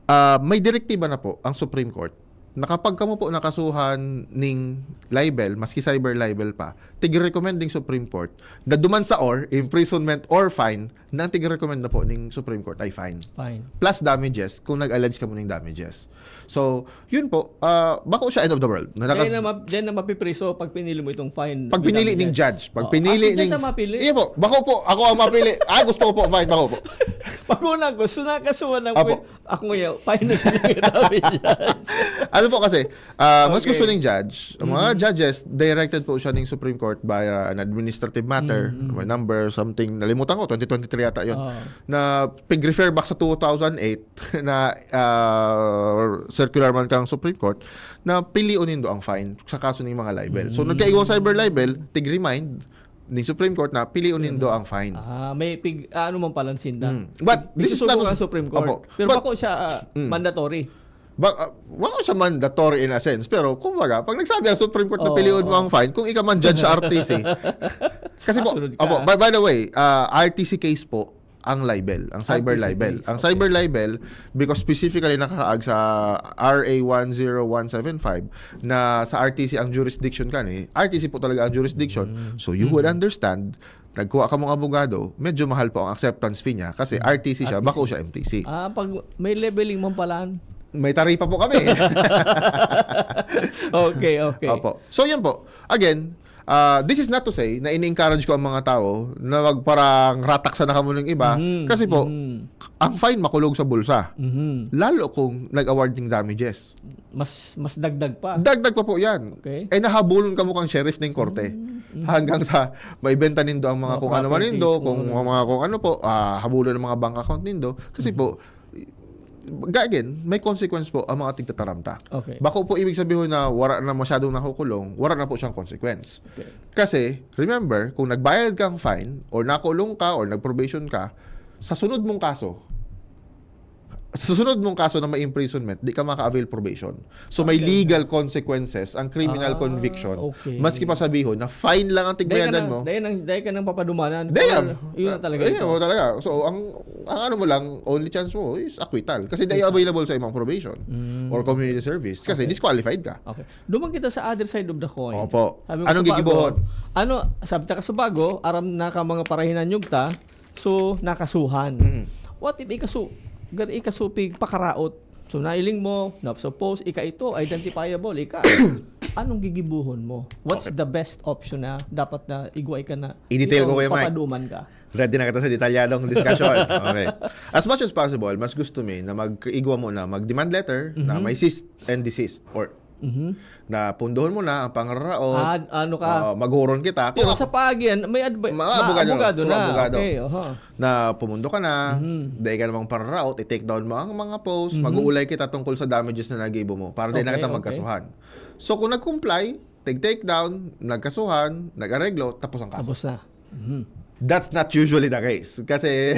ah, may direktiba na po ang Supreme Court na kapag kamo po nakasuhan ning libel, maski cyber libel pa, tig-recommend ning Supreme Court na duman sa or, imprisonment or fine, na ang tig-recommend na po ning Supreme Court ay fine. Fine. Plus damages kung nag-allege ka mo ning damages. So, yun po, ah, bako siya end of the world. Na Dahil nakas- na, ma- dahil na mapipriso pag pinili mo itong fine. Pag pinili ning judge, pag pinili Ako ning sa mapili. Iya po, bako po, ako ang mapili. Ah, gusto ko po, fine, bako po. Pag una ko, so nakasuhan ng Apo. Ako ngayon, fine na siya. Ano po kasi, ah, mas Okay. gusto ning judge, ang mga judges, directed po siya ning Supreme Court by uh, an administrative matter, may number, something, nalimutan ko, twenty twenty-three yata yun, Oo. na pig-refer back sa two thousand eight na ah, circular man kang Supreme Court, na pilion nindo ang fine sa kaso ning mga libel. So, nagkaigwa cyber libel, tig-remind ning Supreme Court na pilion nindo ang fine. Ah, may pig, ano man pala sinda. Mm. But this is Pigsusugo not ang Supreme Court. Opo. Pero But- bako siya ah, Mm. mandatory. Ba, uh, wala siya mandatory in a sense, pero kumbaga, pag nagsabi ang Supreme Court na Oo, pilion mo oo. ang fine, kung ika man judge sa R T C. Kasi Ah, po, sunod ka. Opo, by, by the way, uh, R T C case po ang libel, ang cyber R T C libel. case, Ang okay. cyber libel, because specifically nakakaag sa R A one zero one seven five na sa R T C ang jurisdiction ka ni, R T C po talaga ang jurisdiction. Mm. So you would understand, nagkuha ka mong abogado, medyo mahal po ang acceptance fee niya kasi R T C siya, R T C. Bako siya M T C. Ah, pag may leveling man pala. May taripa po kami. Okay, okay. Opo. So, yun po. Again, uh, this is not to say na ini-encourage ko ang mga tao na magparang ratak sa nakamunong iba. Mhm, Kasi po, mhm. Ang fine makulog sa bulsa. Mhm. Lalo kung nag-award ng damages. Mas mas dagdag pa. Dagdag pa po yan. Okay. Eh, nahabulon ka mo kang sheriff ng korte. Mm, mm. Hanggang sa maibenta nindo ang mga Mga kung ano man properties, nindo, kung kung ano. mga kung ano po, ah, habulon ng mga bank account nindo. Kasi Mhm. po, again, may consequence po ang mga tigtataramta. Okay. Bako po ibig sabihin na wala na masyadong nakukulong, wala na po siyang consequence. Okay. Kasi, remember, kung nagbayad kang fine, or nakulong ka, or nag-probation ka, sa sunod mong kaso, sa sunod mong kaso na may imprisonment, di ka maka-avail probation. So, may Okay. legal consequences ang criminal Ah, conviction. Okay. Maski pa sabihon na fine lang ang tigbayadan mo. Dahil ka nang papadumanan. Dahil, Or, yun na talaga ayun, ito. mo talaga. So, ang, ang ano mo lang, only chance mo is acquittal. Kasi dahil available sa imong probation Mm. or community service. Kasi Okay. disqualified ka. Okay. Duman kita sa other side of the coin. Opo. Sabi ko, Anong Subago, gigibohon? Ano, sabi ta ka Subago, aram na ka mga parahinan yung ta, so nakasuhan. Mm. What if ikasu, gar ikasupig pakaraot? So nailing mo, na-suppose, ika ito, identifiable, ika. Anong gigibuhon mo? What's Okay. the best option na dapat na igway ka na? I-detail ko, Ikaw, Kuya Mike. papaduman ka. Ready na kita sa detalyadong discussion. Okay. As much as possible, mas gusto mi na mag-igwa mo na, mag-demand letter na Mhm. may cease and desist or Mhm. na pundohon mo na ang pangraraot. Ah, ano ka? Oo, maghuron kita. Pero Kung sa paagian, may advi- Mga ma- abogado, abogado through na. abogado. Okay, oho. Na pumundo ka na, Mhm. dahil ka namang panraraot, i-take down mo ang mga post, Mhm. mag-uulay kita tungkol sa damages na nagibo mo para di na Okay, kita okay. magkasuhan. So kung nag-comply, take-take down, nagkasuhan, nag-areglo, tapos ang kaso. Tapos na. Mhm. That's not usually the case. Kasi,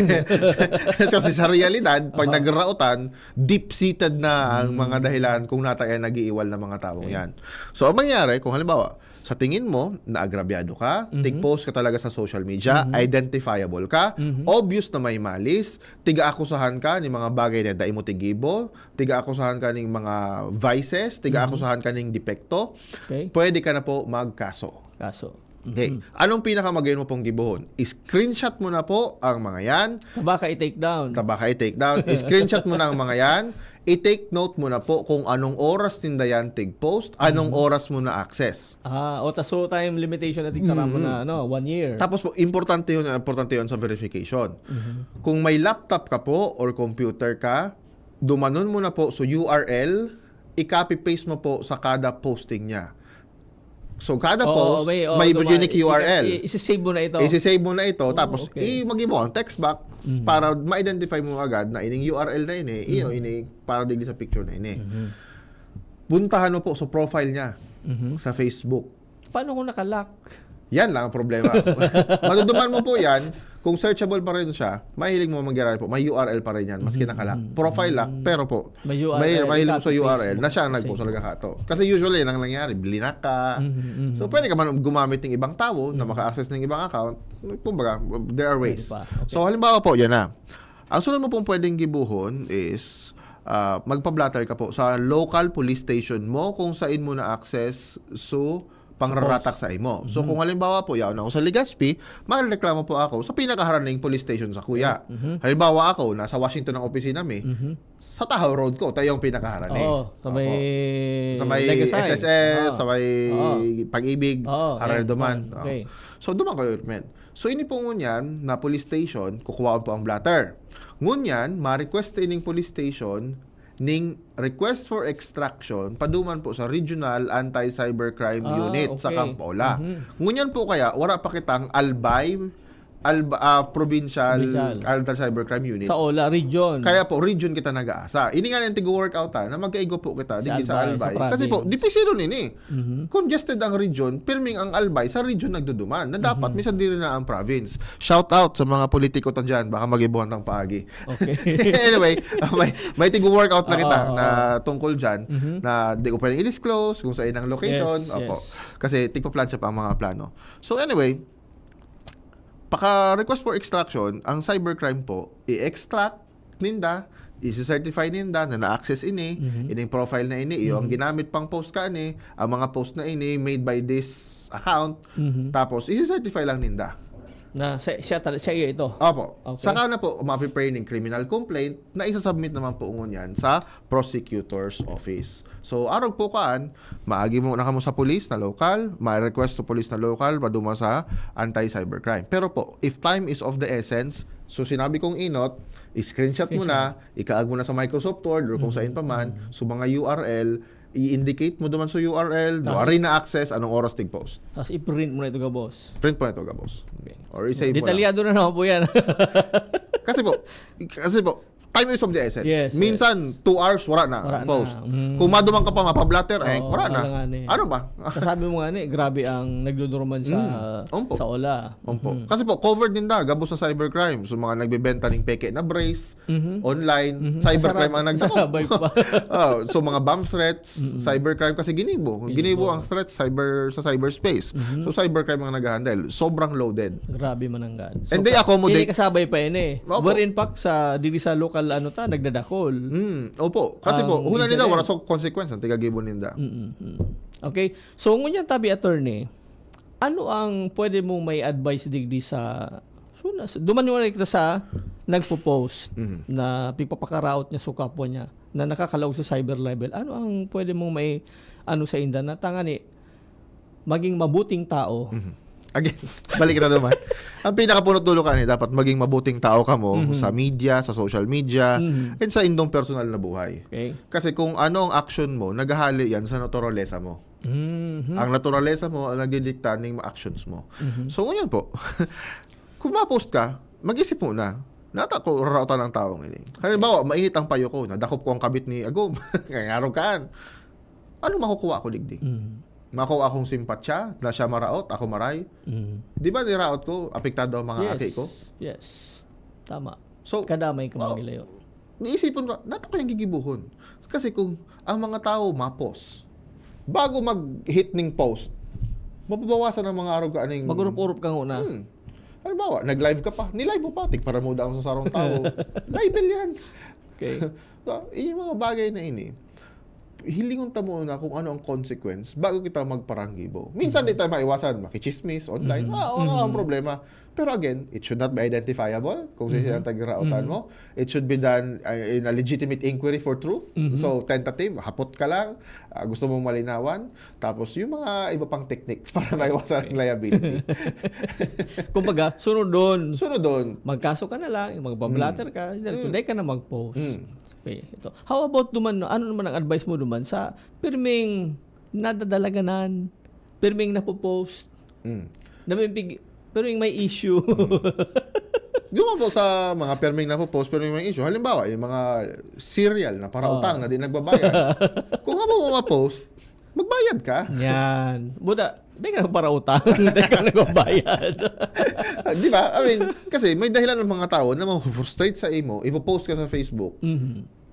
kasi sa realidad, pag Aha. nagraotan, deep-seated na ang Mm. mga dahilan kung nata yan nag-iiwal ng mga taong Okay. yan. So, ang mangyayari, kung halimbawa, sa tingin mo, naagrabyado ka, Mhm. tig-post ka talaga sa social media, Mhm. identifiable ka, Mhm. obvious na may malis, tiga-akusahan ka ni mga bagay na dai mo tigibo, tiga-akusahan ka ning mga vices, tiga-akusahan ka ning depekto, Okay. pwede ka na po magkaso. Kaso. Okay. Mhm. Anong pinakamagayon mo pong gibohon? I-screenshot mo na po ang mga yan. Tabaka i-take down. Tabaka i-take down. I-screenshot mo na ang mga yan. I-take note mo na po kung anong oras ninda yan tig-post, anong Mhm. oras mo na-access. Ah, o taso time limitation na tigtara mo Mhm. na, ano, one year. Tapos po, importante yun, importante yun sa verification. Mhm. Kung may laptop ka po or computer ka, dumanon mo na po sa U R L, i-copy-paste mo po sa kada posting niya. So, kada Oo, post, may, oo, may duman. unique U R L. I- i- isi-save mo na ito. Isi-save mo na ito, Oh, tapos okay. i-, mag-iba ang text box Mm. para ma-identify mo agad na ining U R L na ini, iyo, Mm. ini, para digdi sa picture na ini. Mhm. Puntahan mo po sa profile niya Mhm. sa Facebook. Paano kung nakalock? Yan lang ang problema. Maduduman mo po yan. Kung searchable pa rin siya, mahiling mo mangyayari po. May U R L pa rin yan, maski Mhm, nakalock. mhm. Profile lock, Mhm. pero po, May U R L, may, mahiling mo sa i-copy-paste U R L mo. na siya ang Same. nagpost talaga ka to. Kasi usually, yan ang nangyari, blinak ka. Mhm, mhm. So, pwede ka man gumamit ng ibang tao na Mhm. maka-access ng ibang account. Kumbaga, there are ways. Pwede pa. Okay. So, halimbawa po, yan na. Ang sunod mo pong pwedeng gibuhon is, ah, magpa-blotter ka po sa local police station mo kung saan mo na-access. So, pangraratak sa imo. So, kung halimbawa po, yaon ako sa Legazpi, magreklamo po ako sa pinakaharaning police station sa kuya. Halimbawa ako, nasa Washington ang opisina mi, sa Tahaw Road ko, tayo ang pinakaharani. Oo, sa may Opo. Sa may Legasay. S S S, Oo. sa may Oo. Pag-ibig, Oo, harani yan, duman. yan. Oo. Okay. So, duman kayo, men. So, ini po ngunyan na police station, kukuhaon po ang blotter. Ngunyan, ma-request ining police station ning request for extraction paduman po sa Regional Anti-Cybercrime Ah, Unit sa okay. Camp Ola. Mhm. Ngunyan po kaya, wala pa kitang Albay, Alba, ah, Provincial Provincial. Anti-Cybercrime Unit. Sa Ola region. Kaya po, region kita nag-aasa. Ini nga yung tigo-workout, ha, na magkaigo po kita, Sa digdi sa Albay, sa Albay. Kasi po, province. dipisilo nini. Mhm. Congested ang region, pirming ang Albay sa region nagduduman, na dapat Mhm. minsan diri na ang province. Shout out sa mga politiko ta dyan, baka magibuhan tang paagi. Okay. Anyway, may, may tigo-workout na Oo, kita oo. na tungkol dyan, Mhm. na di ko pwedeng i-disclose kung saan ang location. Yes, Opo. yes. Kasi tigpa-plan siya pa ang mga plano. So anyway, paka-request for extraction, ang cybercrime po, i-extract ninda, isi-certify ninda na na-access ini, Mhm. ining profile na ini, iyo ang Mhm. ginamit pang post ka ani, ang mga post na ini made by this account, Mhm. tapos isi-certify lang ninda. Na siya, siya tal-, siya iyo ito? Opo. Okay. Saka na po, mapipraying criminal complaint na isa-submit naman po ngunyan sa prosecutor's office. So, arog po kaan, maagi mo na kamo sa police na lokal, ma-request sa police na lokal, paduma sa anti-cybercrime. Pero po, if time is of the essence, so sinabi kong inot, screenshot mo na, ikaag mo na sa Microsoft Word or kung Mhm. saan pa man, Mhm. so mga U R L, i-indicate mo duman sa U R L, Tapos duari na access, anong oras tig-post. Tapos i-print mo na ito, gabos. Print mo na ito, gabos. Okay. Or i-save mo lang. Detalyado na naman po yan. Kasi po, kasi po, time is of the essence. Yes, Minsan, yes. two hours, wala na Wala ang post. na. Mm. Kung maduman ka pa, mapablatter, eh, Oo, wala na. wala nga ni. Ano ba? Kasabi mo nga ni, grabe ang nagduduruman sa, Mm. Ompo. sa Ola. Ompo. Mhm. Kasi po, covered ninda, gabos na cybercrime. So, mga nagbebenta ning peke na brace, Mhm. online, Mhm. cybercrime Sarab-, ang nagdakop. sarabay pa. Oh, so, mga bomb threats, Mm-mm. cybercrime kasi ginibo. Ginibo. Ginibo ang threats cyber, sa cyberspace. Mhm. So, cybercrime ang nag-handle. Sobrang loaded. Grabe man ang gan. And So, they ka-, accommodate. ini kasabay pa ini. Opo. Wherein fact sa, dili sa lokal, ano ta, nagdadakol. Mm, opo. Kasi po, Ang huna nila, incident. wala sa consequence ang tigagibo ninda. Mm-mm. Okay. So, ngunyan tabi, attorney, ano ang pwede mong may advice digdi sa, so, nas-, duman yung kita sa nagpo-post Mhm. na pigpapakaraot niya sa kapwa niya, na nakakalaog sa cyber level. Ano ang pwede mong may, ano, sa inda na tangani, maging mabuting tao? Mhm. Again, balik kita duman. Ang pinakapunot dulo ka ni, dapat maging mabuting tao ka mo Mhm. sa media, sa social media, Mhm. and sa indong personal na buhay. Okay. Kasi kung ano ang action mo, naghahali yan sa naturalesa mo. Mhm. Ang naturalesa mo ang nagdidikta ning mga actions mo. Mhm. So, ngayon po, kung ma-post ka, mag-isip muna, "Nata ko rarautan ng taong ini." Halimbawa, mainit ang payo ko, nadakop ko ang kabit ni Agom. Kaya nga kaan. Anong makukuha ko digdi? Mhm. Makuha akong simpatya na siya maraot, ako maray? Mhm. Di ba niraot ko, apektado ang mga Yes. aki ko? Yes. Tama. So, Kadamay ka oh, magilayo. Niisipon ko, "Nata ko yung gigibuhon." Kasi kung ang mga tao ma-post, bago mag-hit ning post, mababawasan ang mga arog aning Mag-urup-urup ka nguna. Hmm. Halimbawa, nag-live ka pa. Ni-live mo pa, tigparamuda ang sa sarong tao. Libel yan. Okay. So, yung mga bagay na ini, hilingon ta muna kung ano ang consequence bago kita magparanggibo. Minsan Mhm. di tayo maiwasan, makichismis, online, Mhm. ah, ano ang Mhm. problema? Pero again, it should not be identifiable kung sino Mhm. ang taga-rautan Mhm. mo. It should be done, uh, in a legitimate inquiry for truth. Mhm. So, tentative, hapot ka lang, ah, gusto mong malinawan. Tapos, yung mga iba pang techniques para maiwasan ang Okay. liability. Kumbaga, sunod doon. Sunod doon. Magkaso ka na lang, magpa-blatter Mm. ka, dahil Mm. today ka na mag-post. Mm. Okay, ito. How about duman, no? Ano naman ang advice mo duman sa pirming nadadalaganan, pirming napopost, Mm. na may big-, pirming may issue? Mm. Duman po sa mga pirming napopost, pirming may issue. Halimbawa, yung mga serial na parautang Oh. na di nagbabayad. Kung habo mo ma-post, magbayad ka. Yan. Buda, di ka nagparautang, di ka nagbabayad. Ah, di ba? I mean, kasi may dahilan ng mga tao na ma-frustrate sa imo, ipo-post ka sa Facebook. Mhm.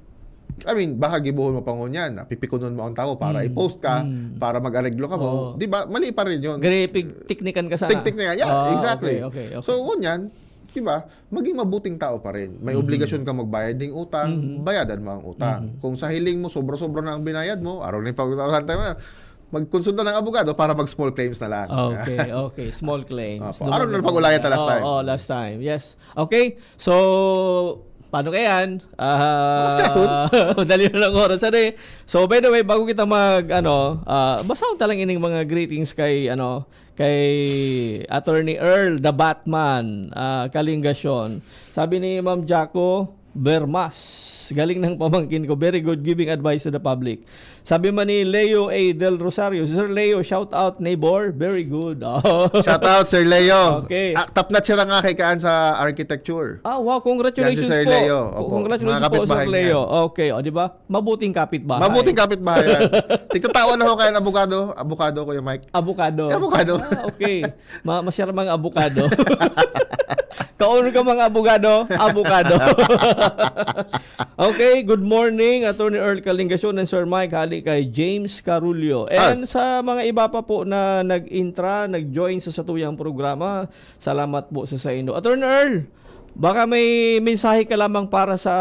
I mean, baka gibohon mo pa ngunyan, na pipikunon mo ang tao para Mm. i-post ka, Mm. para mag-areglo ka mo. Oo. Di ba? Mali pa rin yun. Gari, pig-, teknikan ka sana. Tig-, teknikan, yeah, Ah, exactly. okay, okay, okay. So, ngunyan, di ba? Maging mabuting tao pa rin. May Mhm. obligasyon ka magbayad ng utang, Mhm. bayadan mo ang utang. Mhm. Kung sa hiling mo, sobra-sobra na ang binayad mo, araw na yung pag-utasan tayo na, magkonsulta ng abogado para mag-small claims na lang. Okay, okay. Small claims. Opo. Araw na pag-ulayan ta last time. Oo, last time. Yes. Okay. So, paano kaya yan? Ah, Bakas ka, Sun. Dali na lang oras. Ano eh? So, by the way, bago kita mag, ano, ah, basahon ta lang ining mga greetings kay, ano, kay Attorney Earl, the Batman, ah, Kalingasyon. Sabi ni Ma'am Jaco Bermas, galing ng pamangkin ko, very good giving advice to the public. Sabi man ni Leo A. Del Rosario, "Sir Leo, shout out neighbor, very good." Oh. Shout out, Sir Leo. Okay. Ah, top notch siya nga kay kaan sa architecture. Ah, wow, congratulations Yan si Sir po. Leo. Opo. Congratulations Mga po, Sir kapitbahay Leo. niya. Okay, o, di ba? Mabuting kapitbahay. Mabuting kapitbahay yan. Tigtatawa na ho kaya ng abogado. Abogado, Kuya Mike. Abogado. Eh, abogado. Ah, okay. Ma masyara mga abogado. Kaon ka mga abogado? Abogado. Okay, good morning, Attorney Earl Kalingasyon and Sir Mike, hali kay James Carullo. And Ah. Sa mga iba pa po na nag-intra, nag-join sa satuyang programa, salamat po sa saindo. Attorney Earl, baka may mensahe ka lamang para sa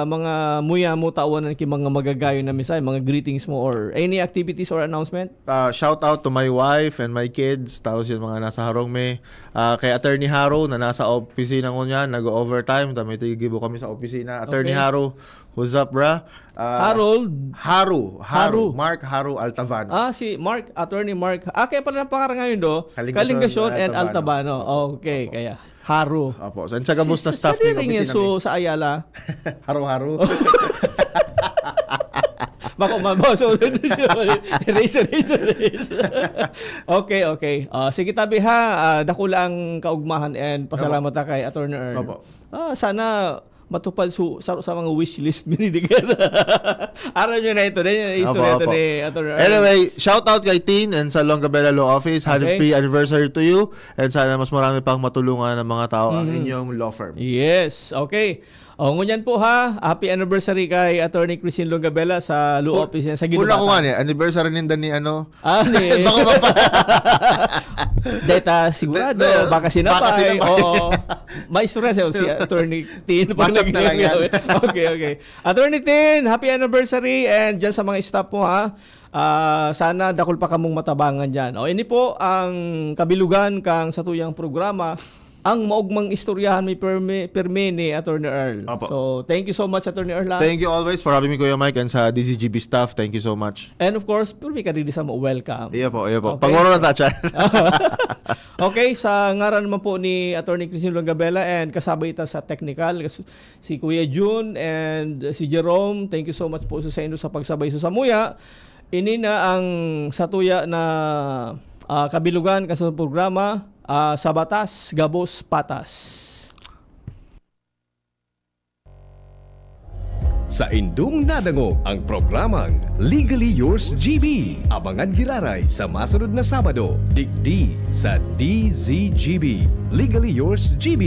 mga muya mo, tawanan ki mga magagayon na mensahe, mga greetings mo or any activities or announcement? Ah, shout out to my wife and my kids. Tapos yung mga nasa harong me. Ah, kay Attorney Haro na nasa opisina ko niya, nag-overtime. Kami tigibo kami sa opisina. Attorney Okay. Haro, what's up, bra? Ah, Harold? Haru. Haru. Haru. Mark Haru Altavan. Ah, si Mark, Attorney Mark. Ah, kaya pala napakara ngayon do. Kalingasyon, Kalingasyon and Altaban. Altabano. Okay, kaya. Haru. Opo. So, sa gabos na Si- staff sa ni rin niya, Opisina so, Mi. Sa Ayala. Haru-haru. Bako man, boss. Erase, erase, erase. Okay, okay. Ah, sige, tabi ha. Ah, dakula ang kaugmahan and pasalamat ta kay Attorney Earl. Opo. Ah, sana matupad su, sa, sa mga wishlist binibigyan. Aram nyo na ito. Yan yung istorya Opo, ito opo. ni Attorney Earl. Anyway, shout out kay Tin and sa Longabella Law Office. Happy Okay. anniversary to you. And sana mas marami pang matulungan ng mga tao ang Mhm. inyong law firm. Yes, okay. O, ngunyan po ha, happy anniversary kay Attorney Christine Longabella sa Law U- Office niya sa Una ko nga Guinabatan. eh, anniversary ninda ni ano. Ah, ni... Baka mapala. Deta sigurado, De-, de-, baka sinapay. baka sinapay. Oo. May istorya siya, si Attorney Tin. Matchup na lang yan. Okay, okay. Attorney Tin, happy anniversary and dyan sa mga staff mo ha. Ah, sana dakul pa kamong matabangan dyan. O, ini po ang kabilugan kang satuyang programa, ang maugmang istoryahan mi permi, permi ni Attorney Earl. Opo. So, thank you so much, Attorney Earl, ha? Thank you always for having me, Kuya Mike, and sa D Z G B staff. Thank you so much. And of course, permi ka din sa mo, welcome. Iya po, iya po. Okay. Pagmoro na ta, Chan. Okay, sa ngaran naman po ni Attorney Christine Longabella and kasabay ita sa technical, si Kuya Jun and si Jerome, thank you so much po sa, sa inyo sa pagsabay sa samuya. Ini na ang satuya na, ah, kabilugan kan sa programa, ah, Sa Batas, Gabos, Patas. Saindong nadangog ang programang Legally Yours G B. Abangan giraray sa masunod na Sabado, digdi sa D Z G B. Legally Yours G B.